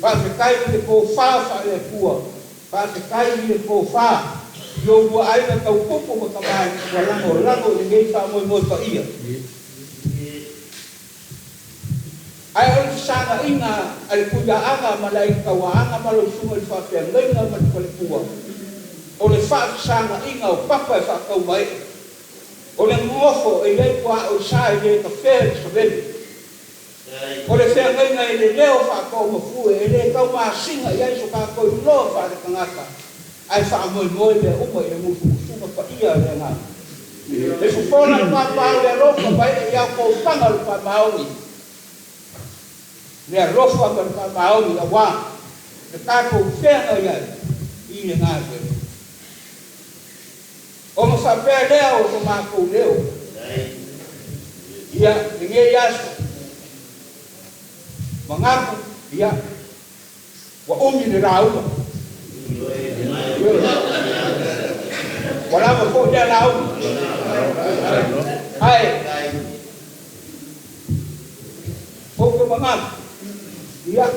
Faafetai i le tofa faale-Atua, faafetai i le tofa i oulua aiga tautupu ma tamalii ua lagolago i lenei faamoemoe paia. Ae o le fesagaiga a le Tuiaana ma le Aiga Tauaana ma lau Susuga i le Faafeagaiga ma le Faletua, o le faafesagaiga o papa e faataumaee, o le nonofo e i ai tuaoi sa e le tafea i le savele, o le feagaiga e leleo faatoomafue e le taumasina i ai so tatou iloa faaletagata, ae faamoemoe mea uma i le musumusuga paia a le Agaga. E fofola le papa o le alofa ma ee i aokoutaga o le faamaoni, le alofa ma le faamaoni aua le tatou feagai ai i le galuega. Ona faapea lea o so matou leo, ia, lenei aso, manatu, ia, Ua umi le lauga. Ua lava foi lea lauga. Ae ou te manatu, ia,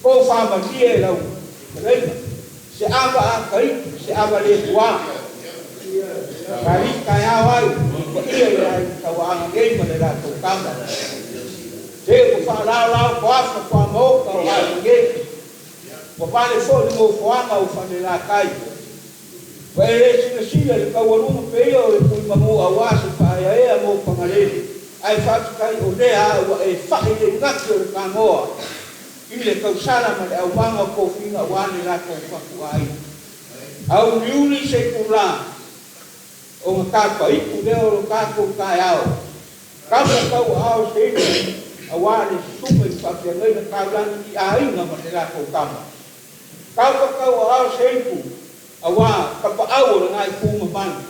tofa malie lau fetalaiga, se ava a Tahiti, se ava le tuā. Kali taeao ai i paia i le aiga tauaana nei ma le latou tama. Se ua faalaolao toafa tuamaota o aiga nei, ua vale foi le nofoaga o Falelatai. Ua e le silasila i le taualuga peia o le Tuimanu aua se faaeaea mo Fagalele, ae faafetai o lea ua e fa'i le gati o le tanoa i le tausala ma le aumaga o tofiga aua le latou fatuaiga. Auliuli se itula ona tapaipu lea o lo tatou taeao. Kapa tau aao se ipu aua le susuga i le faafeagaiga taulagi i aiga ma le latou tama. Kapa tau aao se ipu aua tapaau o lena itu mamalu.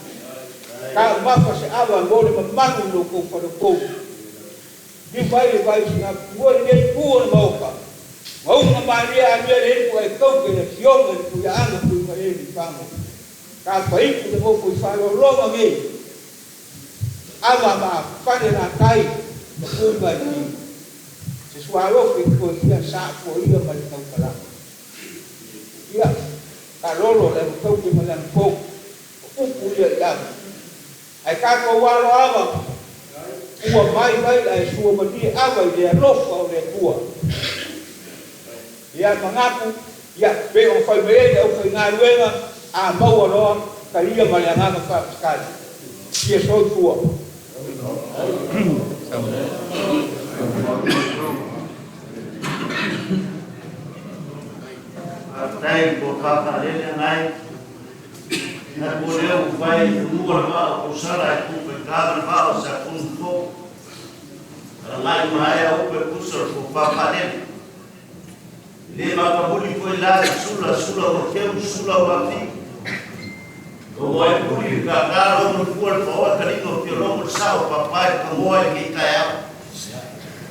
Taumafa se ava mo le mamalu i lo outou faleupou. Liu mai le vai sina ua lenei itu o le maota. Gauga malie amia le ipu ae tauke le afioga i le Tuiaana Tuimalelu Samo. Tapaipu le nofo i faaaloaloga nei. Ava ma Falelatai ma Tuimailii, se sualofi i toe fia saafuaia ma le tautalaga. Ia, taalolo le agatauke ma le agapou, o upu ia i ava. Ae tatou alo ava, ua mai mai ae sua malie ava i le alofa o le Atua. Ia, manatu, ia, pei ona fai mai ai le aufaigaluega, a maua loa, talia ma le agaga faafetai. Ia soifua. Faafetai mo faafaaalele nai na mo lea ua fai fanua le vaa o Kusala e ku pe le vaa o sa kunu fo. Ngai maea upe pusa o faafaaalele. Le makamuli foi la sula sula o keu sula o afi. O moe puli ka ka lo no fua le faoa kalino fio longo le sao papai ka moa i ke taeao.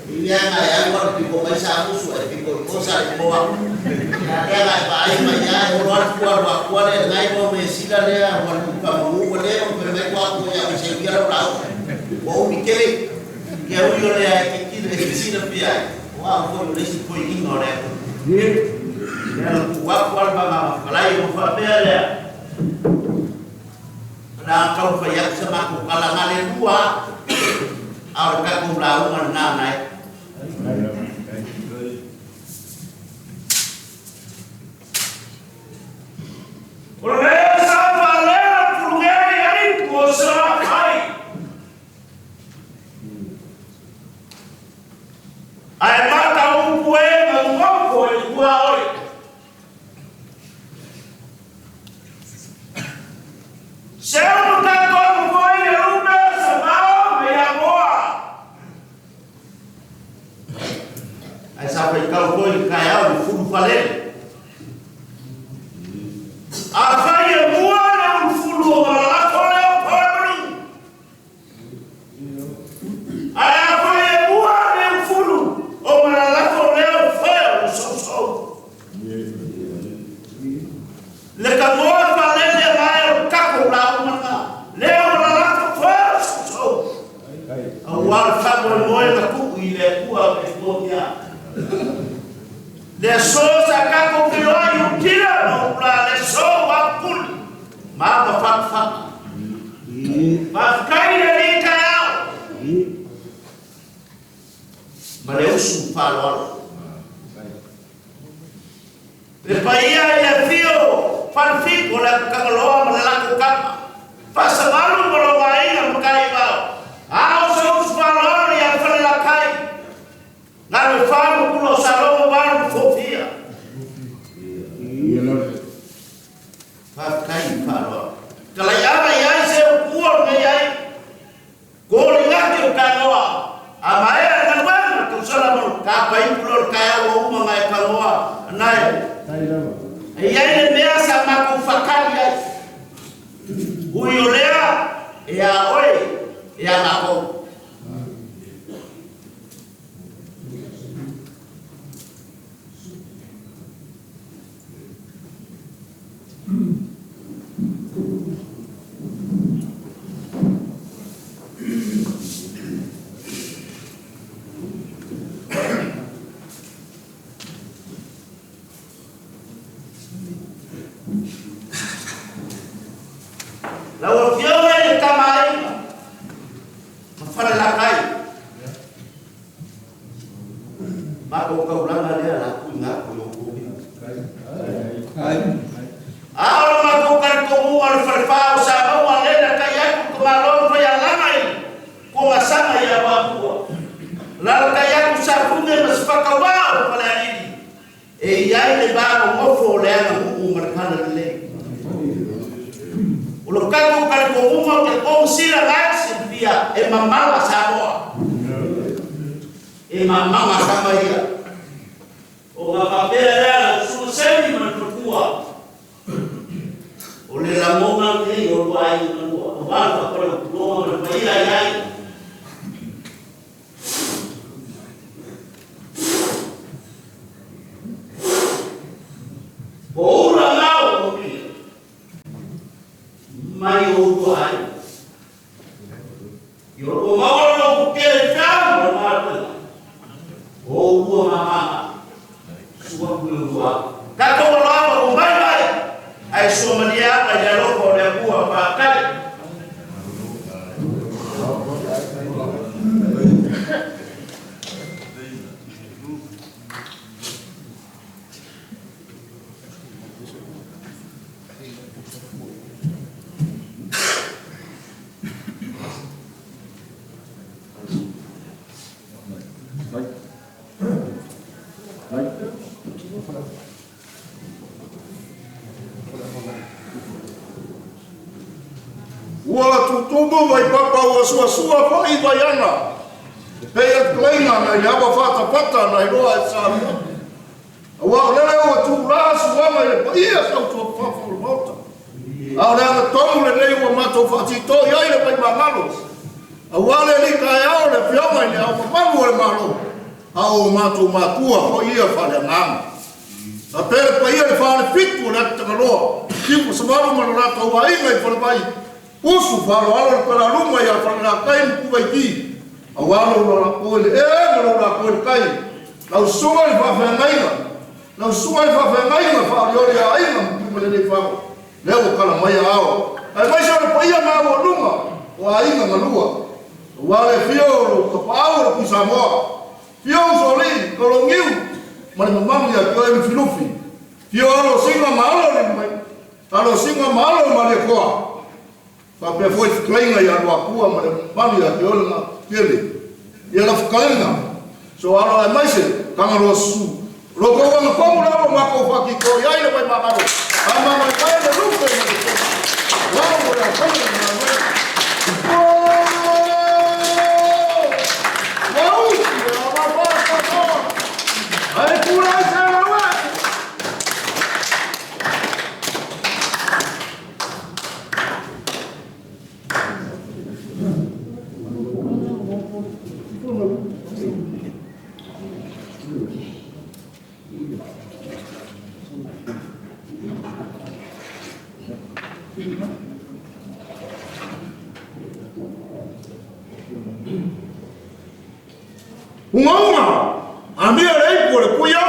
Ia ngai ai wa piko mai sa musu ai piko ko sa i moa. Ia ngai pa ai mai ia o lo atu wa wa le ngai mo me sila le wa lu ka mo wa le o pe mai kwa ko ia o se ia lo rau. O mi kele. Ia ui o le ai ke ki le sila pia. Wa ko le si ko i no le. Ia wa kwa ba ma kalai mo fa pe le. Na kau fa ia sa ma ko kala ngale lua. Au ka ko la u na nai. O le sa valera pulugeri ai ko sa ai. Ai mata upu e aso sa kako filoai utila ma ula le aso wa puli. Ma ma fak. Faafetai le Alii taeao. Ma le usu faaaloalo. Le paia i le afio Falefitu o le Atutagaloa ma le latou tama. Faasavalu ma lou aiga Mataivao. A o se usu faaaloalo ia Falelatai. Galuefa ma Pula o Salogo ma Alu ma Fofia. Faafetai i faaaloalo. Talaiaga i ai se upu ua lenei ai. Ko le gati o Kanoa. A maea le galuega le tausala mo le tapa ipu lea o le taeao ua uma ona e Kanoa anae. E i ai le mea sa matou faatali ai. Ui o lea, e a oe, e a matou. Lau Afioga i le Tama a Aiga ma Falelatai, matou taulaga lea la tuuina atu i outou lima. A o le matou talitonuga o le falefa o Samoa lea na tai atu le tamaloa ma faialaga i Togasama ia Luapua. Alalatai atu Safune ma Sefatauvaa o Falealili. E i ai le va nonofo o le aganuu ma le talalelei. O lo tatou talitonuga o te konsila la silafia e mamala Samoa. E mamaga tama ia. Ona faapea lea lau Susuga Semi ma le faletua, o le lagona lenei o lua aiga na lua, aua le faapaleutuloga ma le paia i aiga. O ula ngao o mia mai o ua ai. I o lua maua lo ku kele tau ma le galuega. O ua mamaga. Sua ku le ua. Tatou aloalo o mai mai. Ae sua malie ava i le alofa o le Atua faatali. Ua tutumu mai papa ua suasua foi vai ana. E pei atu kalaiga nai le awa fatafata nai loa e Samoa. Aua o lele ua tuula suaga i le paia tautuafafa o le Maota. A o le agatonu lenei ua matou faatitoi ai le vaimagalo, aua le alii taeao le Afioga i le Ao Mamalu o le Malo, a o matou matua foi ia faaleagaga. Faapea le paia i le falefitu o le Atutagaloa, Fiu Savalu ma lo latou aiga i Falevai, usu faaaloalo le Palaluma ia Falelatai ma Kuvaiti, aua lou lakoa i le ea ma lou lakoa i le tai, lau susuga i le faafeagaiga, lau susuga i le faafeagaiga faaolioli a aiga ma Tuimalealiifano, lea ua tala mai aao, aemaise o le paia maualuga o aiga galua, aua le afio o lou tapaau o le Tuisamoa, fio Usoalii, Tologiu ma le mamalu ia te oe Lufilufi, fio Alosina ma Alo Alosina ma Alo Malietoa, faapea foi fetalaiga ia Luapua ma le mamalu ia te oe le Tele, ia lau fetalaiga so alo aemaise Tagaloa Susu. O lo outou agatonu lea ua matou faatitoi ai le vaimagalo, ae mamaevae le lupe ma le tolu. Lau o le aofaiga i galuega. Ua usi le ava faatatoa, ae tulai se lau e. Ungaunga, amia le ipu o le puia.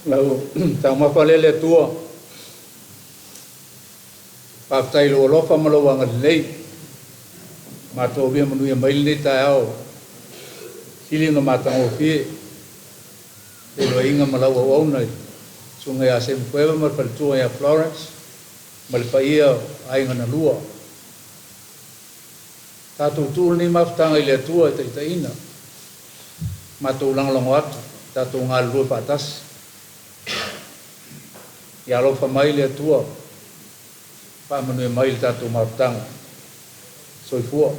Lau taumafa lea le Atua, faafetai i lou alofa ma lou agalelei, matou avea manuia mai lenei taeao, sili ona matagofie, feiloaiga ma lau auauna i susuga ia Semafueva ma le faletua ia Florence ma le paia o aiga na lua. Tatou tuu lenei mafutaga i le Atua e taitaiina, matou lagolago atu, tatou galulue faatasi. Ia alofa mai le Atua, faamanuia mai le tatou mafutaga. Soifua.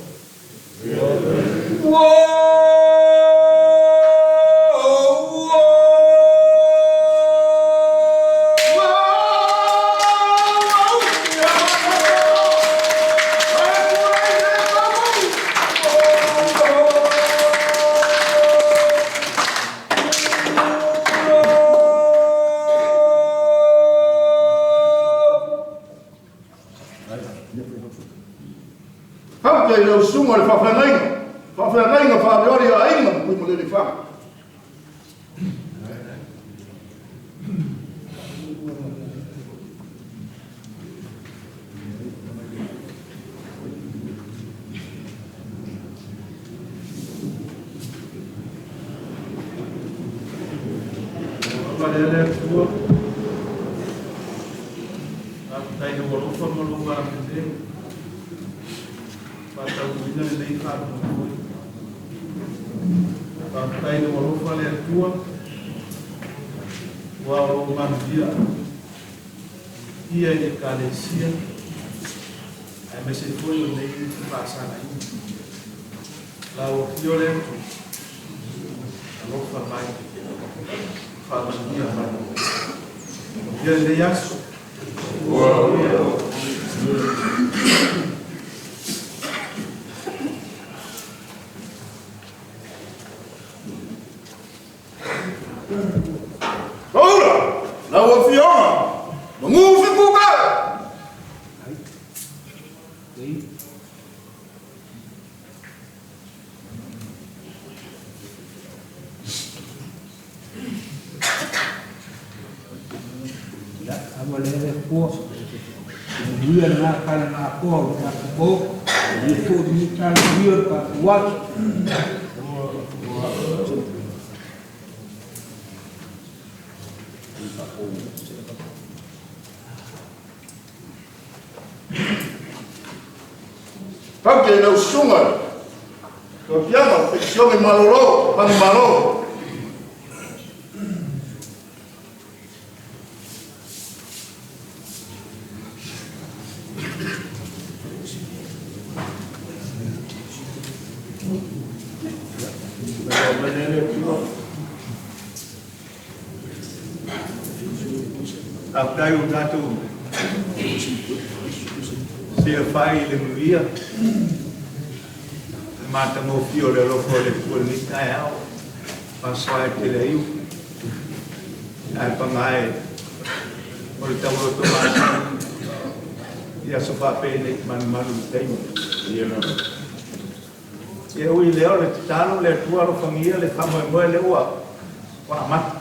Faafetai i lau susuga i le faafeagaiga, faafeagaiga faaleoli a aiga ma Tuimalealiifano. Alofa lea le Atua. Faafetai i lou alofa ma lou agalelei. Faataunuuina lenei faamoemoe. Faafetai i lou alofa le Atua. Ua o lou manuia ia i le Ekalesia, aemaise foi o lenei faasagaina. Lau afio le Atua, alofa mai, faamanuia mai. Ia lenei aso. Paula, lau afioga, Magu Fikuka! Ia, ava le le Atua. Manuia lena kala na atoa o le tatou mo. Ia foi ni tala manuia o le tatou aso. Faafetai i lau susuga lau afioga, Penisione Malolo, Manumalo. Faafetai ua tatou silafai i le manuia le matagofie o le alofa o le Atua i lenei taeao faasoa e tele ai upu ae paga e o le tauloto masani i aso faapenei manumanu i le taimi. Ia ui lea o le tatalo le Atua alofagia le faamoemoe lea ua amata.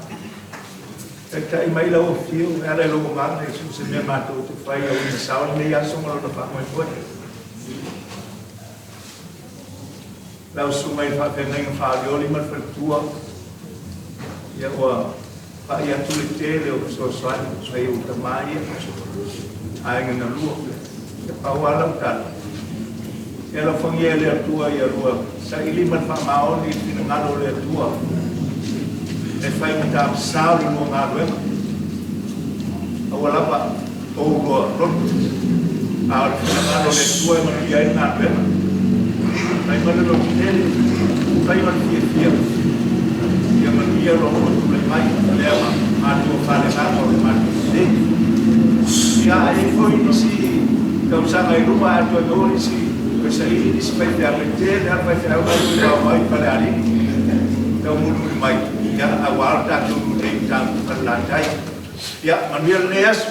Taitai mai lau afio e ala i lou agaga Iesu se mea matou te fai au ina sao lenei aso ma lona faamoemoe. Lau susuga i le faafeagaiga faalioli ma le faletua, ia ua pai atu le tele o fesoasoani mai ou tama ia, aiga na lua. Ia pau lava lau tala, ia alofagia e le Atua ia lua saili ma le faamaoni i le finagalo o le Atua. E faigata sao le lua galuega aua lava ou loa loto, a o le finagalo o le Atua e manuia ai le galuega. Fai ma le lototele, fai ma le fiafia, ia manuia lo lua tulai mai lea ma matua faaleagaga o le matou lelei. Ia a i ai foi nisi tausaga i luma ae toe maua nisi toe saili nisi faifeau, e tele lava faifeau la e toe vao mai i Falealili taumolimoli mai, ia aua lo tatou lulei i mataupu Falelatai. Ia manuia lenei aso.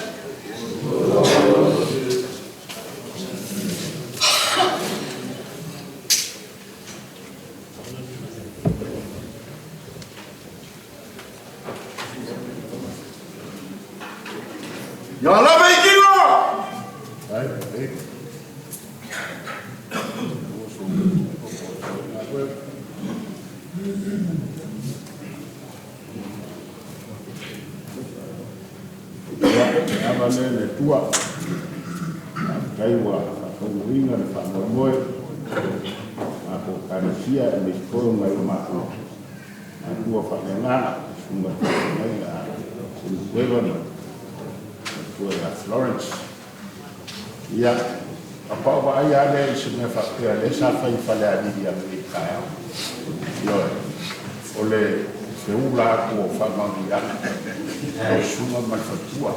Ia lava i tino! Ia, e ava lea le Atua. Faafetai ua faataunuuina le faamoemoe matou Ekalesia aemaise foi o nai o matou matua faaleagaga, Susuga i le Faafeagaiga a Sulukueva ma le Matua ia Florence. Ia, faatoa ou vaai lava lea i se mea faapea lea sa fai i Falealili ananei i le taeao. Ioe, o le feula atu o faamanuiaga lau susuga ma le faletua.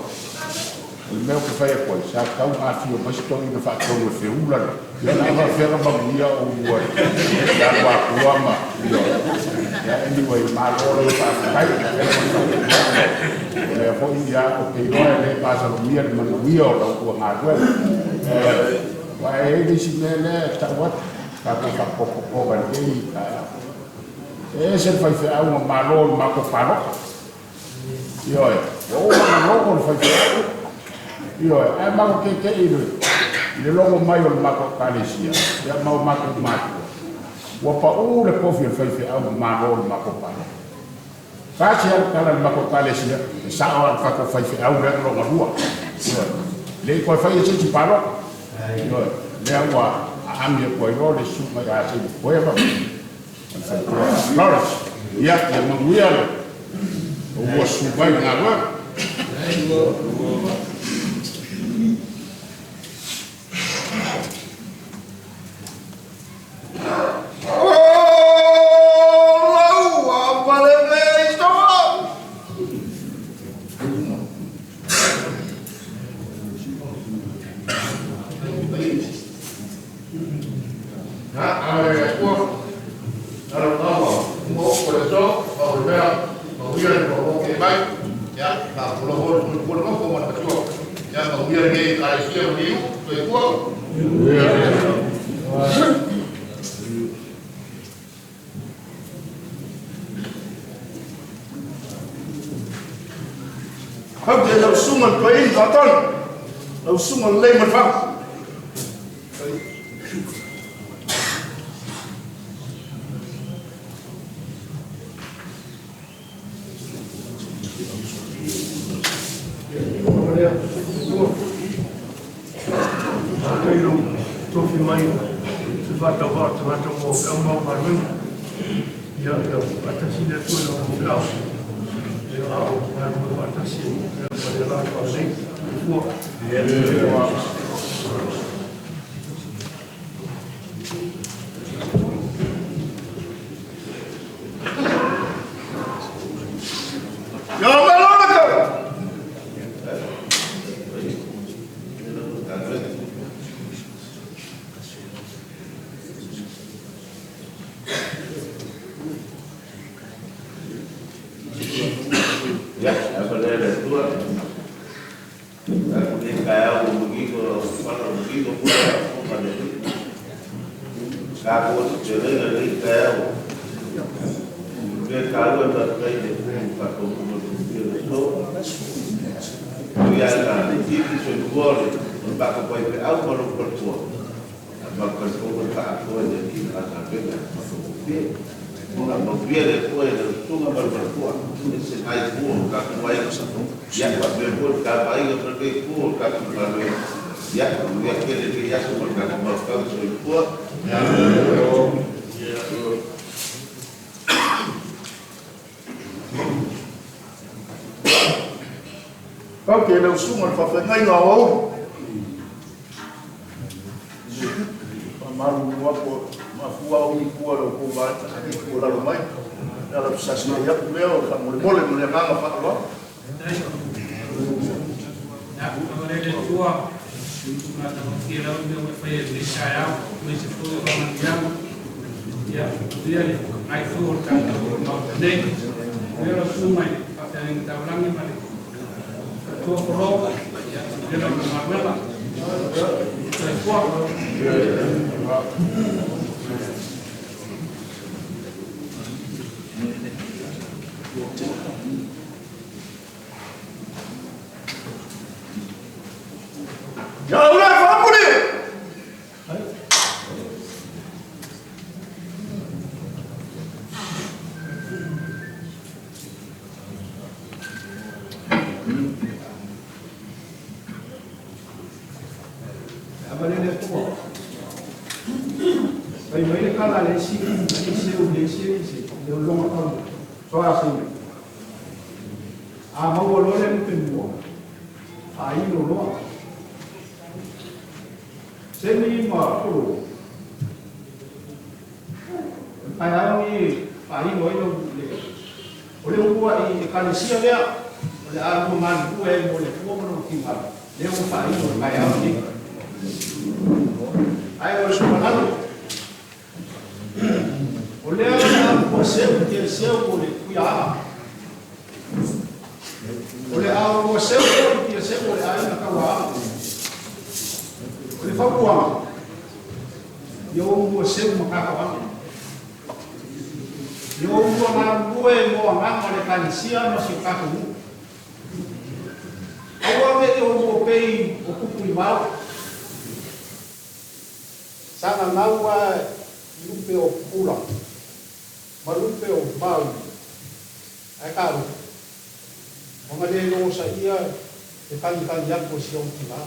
O le mea ou te fai atu ai, sa tatau ona afio mai si toeaina faatonu e feula le, ia o le a faapefea ona manuia oulua i le alu atua ma, ioe. Ia anyway, malo lava faafetai. O lea foi, ia, ou te iloa e le masalomia le manuia o la outou galuega. Ioe. Aua e i ai le isi mea lea e tau atu, tatou faapotopotoga i lenei taeao. E ese le faifeau na malo i le matou palota. Ioe, ua uma ona logo le faifeau. Ioe, ae matou tete'i i le logo mai o le matou Ekalesia, ia ma o matou matua. Ua pau le tofi o le faifeau na malo i le matou palota. Tasi lava le tala i le matou Ekalesia, e sao lava le tatou faifeau lea na lona lua. Ioe, e le i toe faia se isi palota. Ioe, lea ua aami atu ai loa le susuga ia Seilotoeva ma le faletua Lawrence. Ia, ia manuia le ua susu mai i le galuega. Au te lau susuga i le toeaina faatonu, lau susuga lelei ma le fau. Faafetai i lou tofi mai se faatauvaa o le tagata mo feau ma au galuega. Ia, ia faatasi le Atua i lau feau. Ia, a o galulue faatasi ma le la faalelei. Soifua. Ia malo le tau! Ia, ava lea le Atua. Tatou nei taeao ua manino lau fala ua manino foi le faafofoga a le Alii. Tatou te feoleina i lenei taeao. O le mea taua e faafetai i le Atua ua faataunuu mai le manuia o le aso. E ui lava ina itiiti soifua o le matou faifeau ma lou faletua, ae matou talitonu e faaatoa e le Alii le galuega e matagofie. Ia manuia le Atua i lau susuga ma le faletua, ese lena itu o le tatou aiga. Ia faapea foi le ta vaaiga ma lenei itu o le tatou galuega. Ia manuia tele lenei aso ma le tatou mafutaga. Soifua. Tau te le usuga le faafeagaiga o auli. Faamalu atu mafua au i tua le outou vaega i tua lalo mai. Le ala fasasi ai atu lea o le faamolemole ma le agaga faaaloalo. Ia, agalelei le Atua, matagofie lava mea ua e faia i lenei taeao, aemaise foi o faamanuiaga. Ia, manuia le lena itu o le tatou Maota nei. Manuia lau susuga i le faafeagaiga taulagi ma le faletua Folo. Ia, manuia lau galuega. Soifua. Ia ula faamuli. Avalele Atua. Fai mai le kala le isi, le seu le isi isi, le longa kau, soa se mai. A maua loa le lupe mua, faaino loa. Seni ma polo. Pai au ni faaino ai lau le. O le ua i ekalesia lea, o le a lua galulue ai mo le Atua ma lona finagalo, lea ua faaino le taeao lenei. Ae o le tuualalo, o lea o le a lua seu tia seu o le kuiaaga. O le a lua seu foi tia seu o le aiga tauaaga. O le fautuaga, ia ou lua seu ma tatoaga. Ia ou lua galulue mo agaga o le ekalesia ma si o tatou nuu. Aua ne i ou lua pei o tupu i vao. Sa gagau lava i lupe o pupula ma lupe o mauli, ae talofa, ua na le logosaia le tagitagi atu a si ou tina.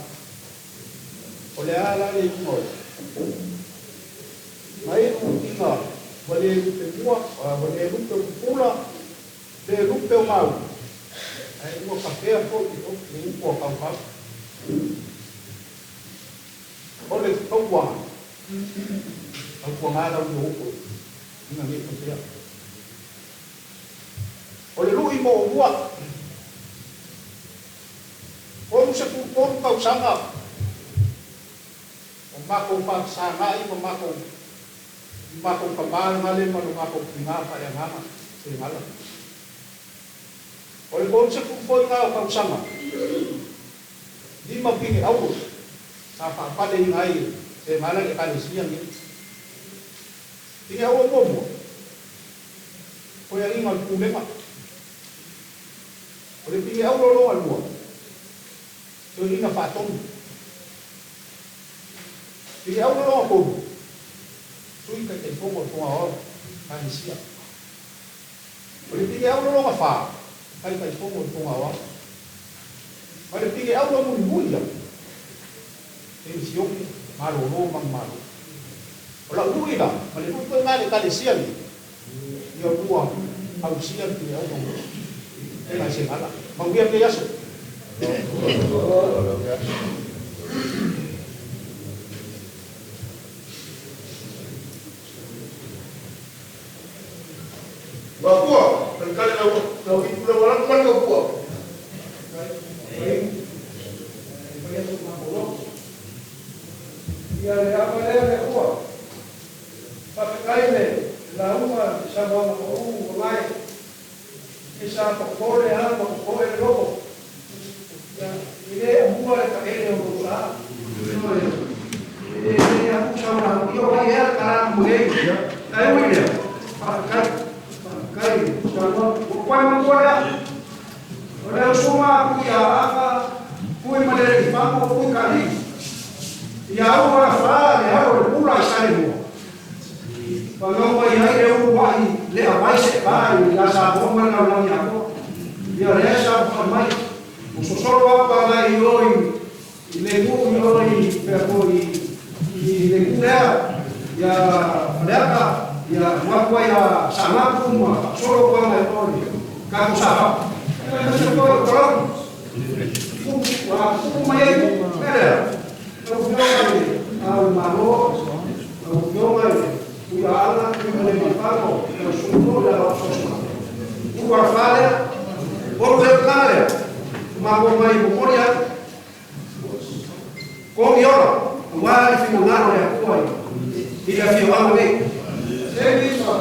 O le a la le iuga o lea? Na iu ina ua le lupe mua, ua le lupe o pupula, le lupe o mauli, ae ua tafea foi le upu a kaukau. O le tautuaga, tautuaga lau io upu ina nei tafea. O le lui mo omua, 33 tausaga o matou faafesagai ma matou i matou tama gale ma lo matou tina faaleagaga segala. O le 30 foi na o tausaga, 5 pine auro sa faapaleina ai e segala le ekalesia nei. Pine auro muamua, koeaiga o le pulega. O le pine auro lona lua, toeaina faatonu. Pine auro lona tolu, sui taitaifono o le Fono Aoao Ekalesia. O le pine auro lona fa, taitaifono o le Fono Aoao. Ma le pine auro mulimuli ia, penisione, malolo ma malo. O lau lui la, ma le lui foi nga le ekalesia nei, ia lua ausia le pine auro e ngai segala. Manuia lenei aso. Makua, kalikali lau lau ipu lau alaku mai lau pua. Ia le ava lea le Atua. Faafetai le lauga i saunoaga pau ua mae. E sa popole lava ma popoe le loto. Ia, e le amua le taele o lou sa. Ioe. E le le amu sau la ia o ai ea le tala atu nei. Ae ui lea, faafetai. Faafetai i le saunoaga. Ua koe matua lea. O le usuga a Pui Aaga, Pui Maleleifano, Pui Kalii. Ia au ala fa le alo o le pula i Saleimoa. Whanau mai ai le ulu ahi le awai se pa i la Samoa ma le lalolagi atoa. Ia lea sa whai mai. O sosolo atu agai i o i le nuu i o i pea foi i le nuu lea ia Faleata ia atu ai a Saanapu ma faasolo atu agai i o i tatou Safata. Aemaise foi o Palauli. Ua tupu mai ai mea lea. Lau Afioga i Le Ao o le Malo, lau Afioga i le Tuiaana Tuimalealiifano Vaaletoa le Alaasoa, ulu alafa lea, olu le tulaga lea, ua matou omai e momoli atu kogi ola aua le finagalo o le Atua i le afioaga nei. Segi ma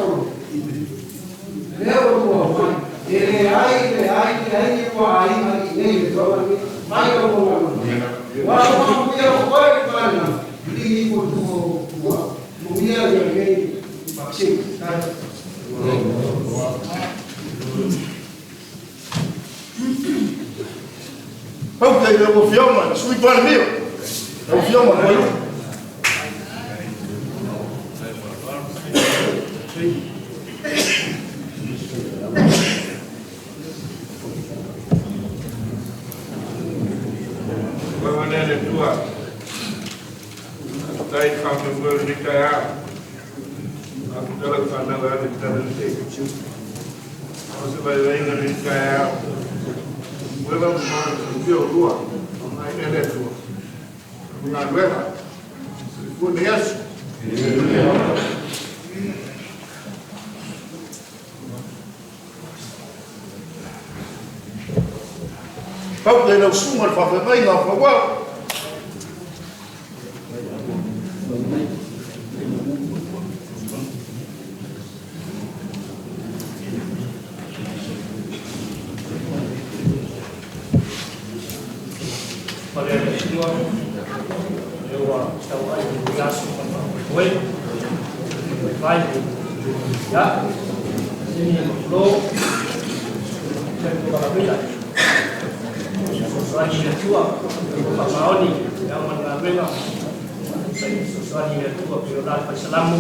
lea ua tua mai, e leai, leai, leai ni tua aiga i nei le afioaga nei, mai lau galuega. Ua manuia o oe le palena, ligi ko tu tua, manuia ia nei vaccine. Faafetai i lau Afioga i le Sui Palemia, lau Afioga Fuaiupu. Ua le Atua, faafetai i le faamoemoe o lenei taeao. Faafetai lau fanau e ave i tala lelei. O se vaivaiga i lenei taeao. Ua lau maua o lua, o ngai le Atua. O galuega, soifua nei aso. Faafetai i lau susuga i le faafeagaiga o Fauao. Pale le Atua, e ua tau ai i aso ma faamoemoe, vai, ia, sini ma flo, se ko kalamila. Sosoani le Atua, faamaoni, e au ma le galuega, sosoani le Atua, pe o la le faisalamu,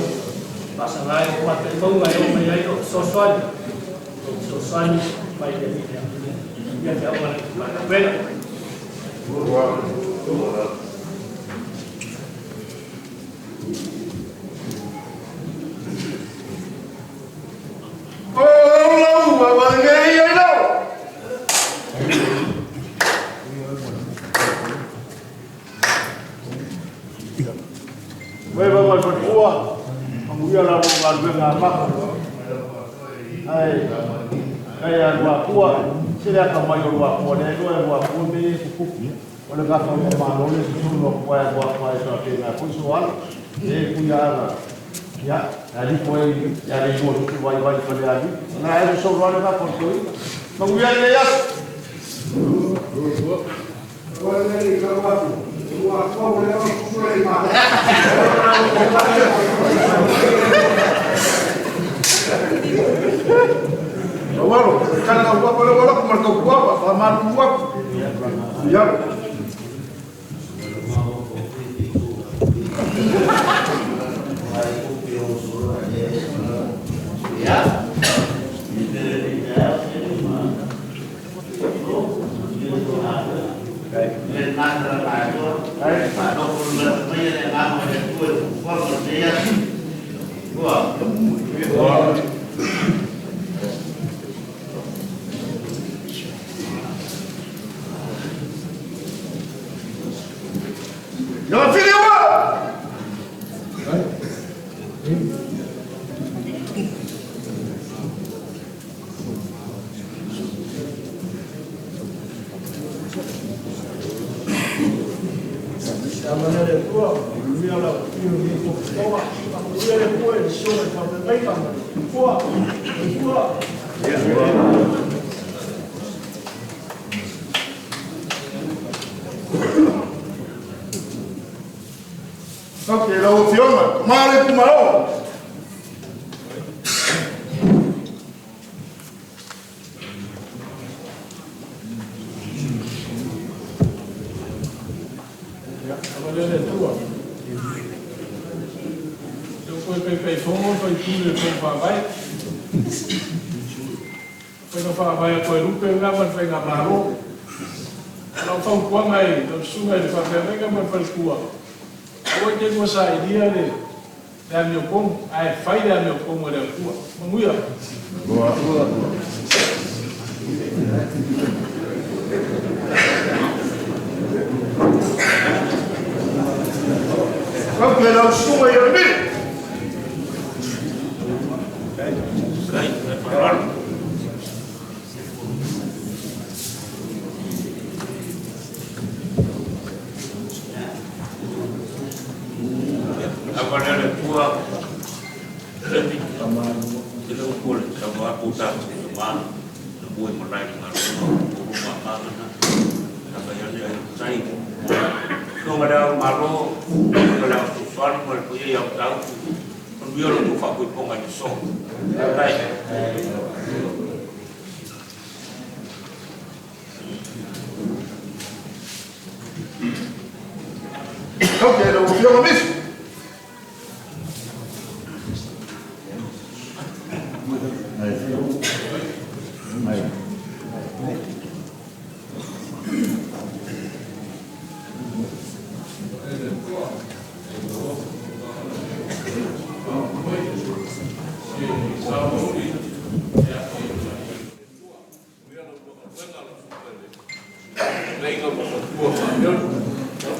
faasaga ai o faataifauga e oo mai ai o fesoasoani, o fesoasoani mai le Alii. Ia te au ma le galuega. O lau ua nei ai lau. Mai va mai fatua, manuia la lau galuega amata. Ai, ai a lua se le aka mai o lua pua, le lua lua pua me e kukupu. O le gafa o malo le tutulu o pua e lua pua e toa pena pui so ala. E kuia ala. Ia, ali po e ia le lua tutu vai vai pa le ali. Na e so lua le gafa o toi. Manuia le aso. Ua ua le o kusura i ma. Walo, kana ua wala wala ko marka ua pa malu ua. Ia. Ya. Ia fili ua. Amana le Atua, manuia lau afio i lenei tofotoga. Faamanuia le Atua i le susuga i le faafeagaiga ma le faletua. Soifua. Faafetai lau Afioga, male ku malo. Avalea le Atua. Leo koe pei fongo fai tu le fo faavae. Fai no faavae a koe lupe nga ma le faiga malo. Lau fautuaga i lau susuga i le faafeagaiga ma le faletua. Aua te lua sailia le amiotomu, ae fai le amiotomu e le Atua. Manuia. Kau ke lau susunga i Ieremia. Ava lea le Atua, te le upu o le saunoa atu o tatou tama na mua i malae i le galuega o ulu ma amagana na fai ane ai tai. Afioga i Le Ao o le Malo, afioga i le Ao Fesoasoani ma le paia ia Matautu, manuia lo outou faafoefoega i le aso. Faafetai. Kau ke lau afioga Misi.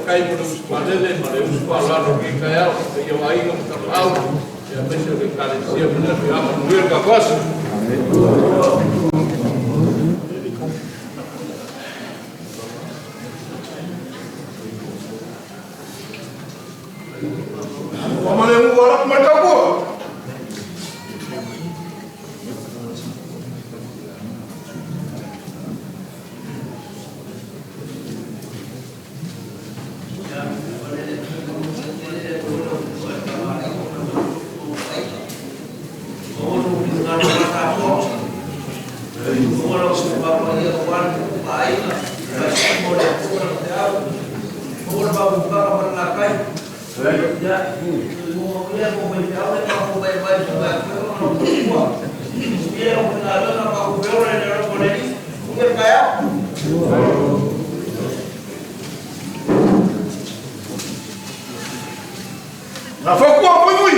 Kai mo le usu palele ma le usu faaaloalo i lenei taeao, le paia o aiga ma tapaau, aemaise o le Ekalesia ma le afioaga. Manuia le tatou aso. Ua ma le ua alapu ma le taupua. Na fokua pui pui.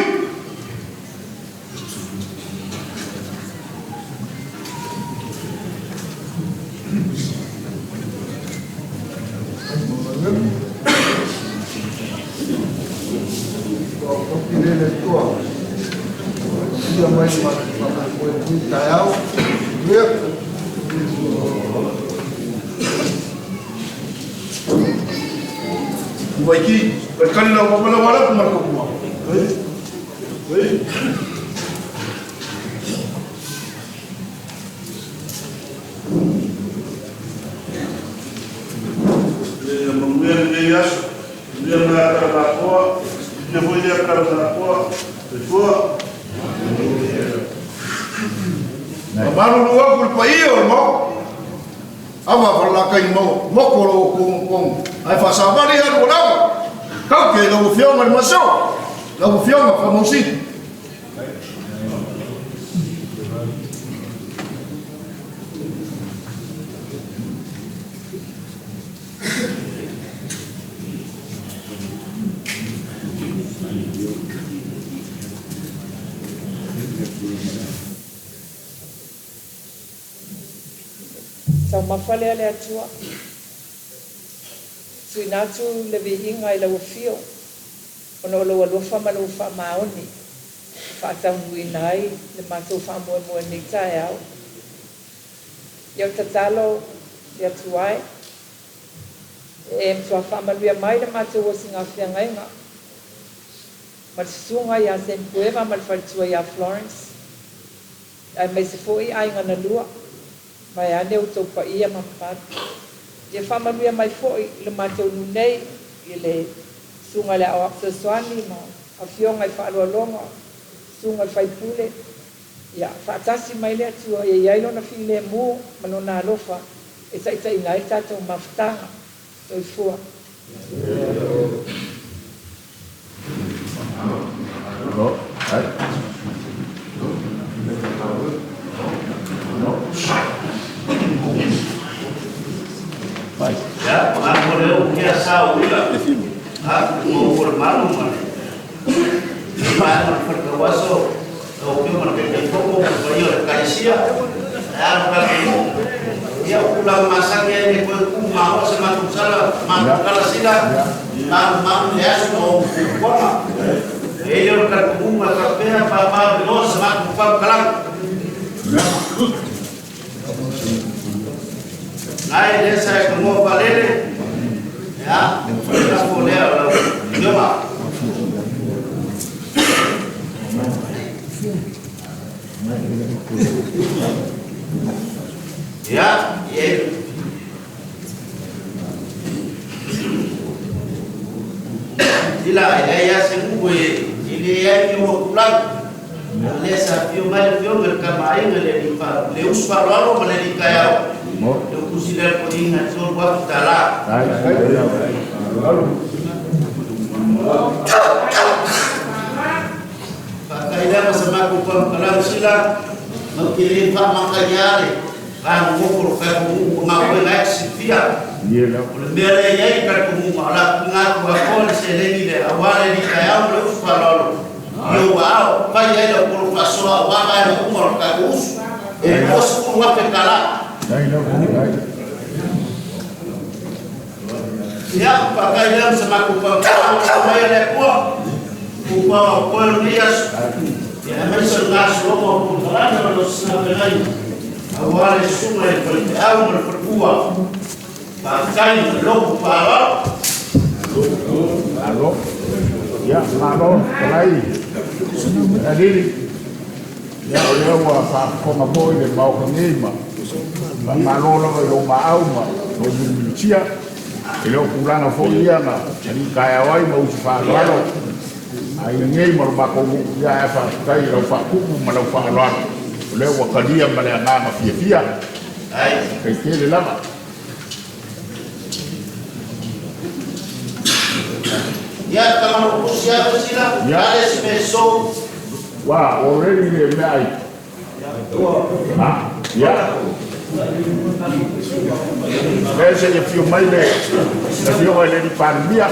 Lele tua. Ia mai ma ma koe ni taeao. Ia. Waiki, kali lau mama lau alapu ma le kapua. Le manuia lenei aso, manuia mea kala matoa, ia foi lea kala matoa, le tua. Malu lu aku le paia o le mau. Ava falaka i mau, moko lo kong kong. Ai fa savali alu o lava. Kau ke lau afioga le maso. Lau afioga Faamausili. Taumafa lea le Atua. Tuuina atu le viiga i lau afio, ona o lou alofa ma lou faamaoni e faataunuuina ai le matou faamoemoe i lenei taeao. Ia o tatalo le Atua e, e matua faamanuia mai le matou osigafeagaiga ma le susuga ia Sempueva ma le faletua ia Florence, aemaise foi aiga na lua, mai ane outou paia ma mamalu. Ia faamanuia mai foi i le matou nuu nei, i le susuga i le Aoao Fesoasoani ma afioga i faaaloaloga, susuga i faipule. Ia faatasi mai le Atua ia i ai lona filemu ma lona alofa e taitaiina ai le tatou mafutaga. Soifua. Ia, pagano mo leo kia sa uila. Ha, mo ko le malu ma le. Ma ma le whalikawaso, o kia ma le kai toko mo pa ia le kaisia. Ya ka ku. Ia kula masake ni koe ku ma o se matu sala, ma kala sila. Malu malu le aso ma o fuafuaga. E le o le talitonuga e faapea pāpā loa sa matou faamatalaga. Nai lea sa e tagoa faalele, ia, lafo lea o lau Afioga. Ia, e Sila, e leai lava se nuu e leai ni ona tulaga. A o lea sa afio mai le Afioga i le Tama a Aiga le alii le usu faaaloalo ma le alii taeao, le utusi lea le toniga e $3,000. Faata'i lea ma sa matou faamatalaga sila, matou te lē faamataia le vanonofo o lo tatou nuu o galuega e te silafia. O le mea lea i ai le talitonuga o le a tuuina atu atoa le seleni lea auā le alii taeao ma le usu faaaloalo i ou aao fai ai lau polo faasoa auā vaega uma o le tatou usu e $20,000. Ia, faata'i lea ma sa matou faamatalaga mai a le Atua fuafuaga o toe o lenei aso. Ia, aemaise o le gasologa o polokalame o lo o feagai auā le susuga i le faifeau ma le faletua. Faafetai ma le loto faaaloalo. Malo. Ia, malo, talai. Alili. Ia, o lea ua faafofoga foi le Maota nei ma faamalo lava i lou maau ma lou mulimulitia. E le o tulaga foi ia na alii taeao ai ma usu faaaloalo aiga nei ma lo matou nuu, ia ae faafetai i lau faatupu ma lau faaaloalo. O lea ua talia ma le agaga fiafia. Faafetai tele lava. Ia, tama pusi atu sila, ale se me so. Wa, already le mea ai. Ah, ia. Lea se ia fio mai le afioga i le Palemia.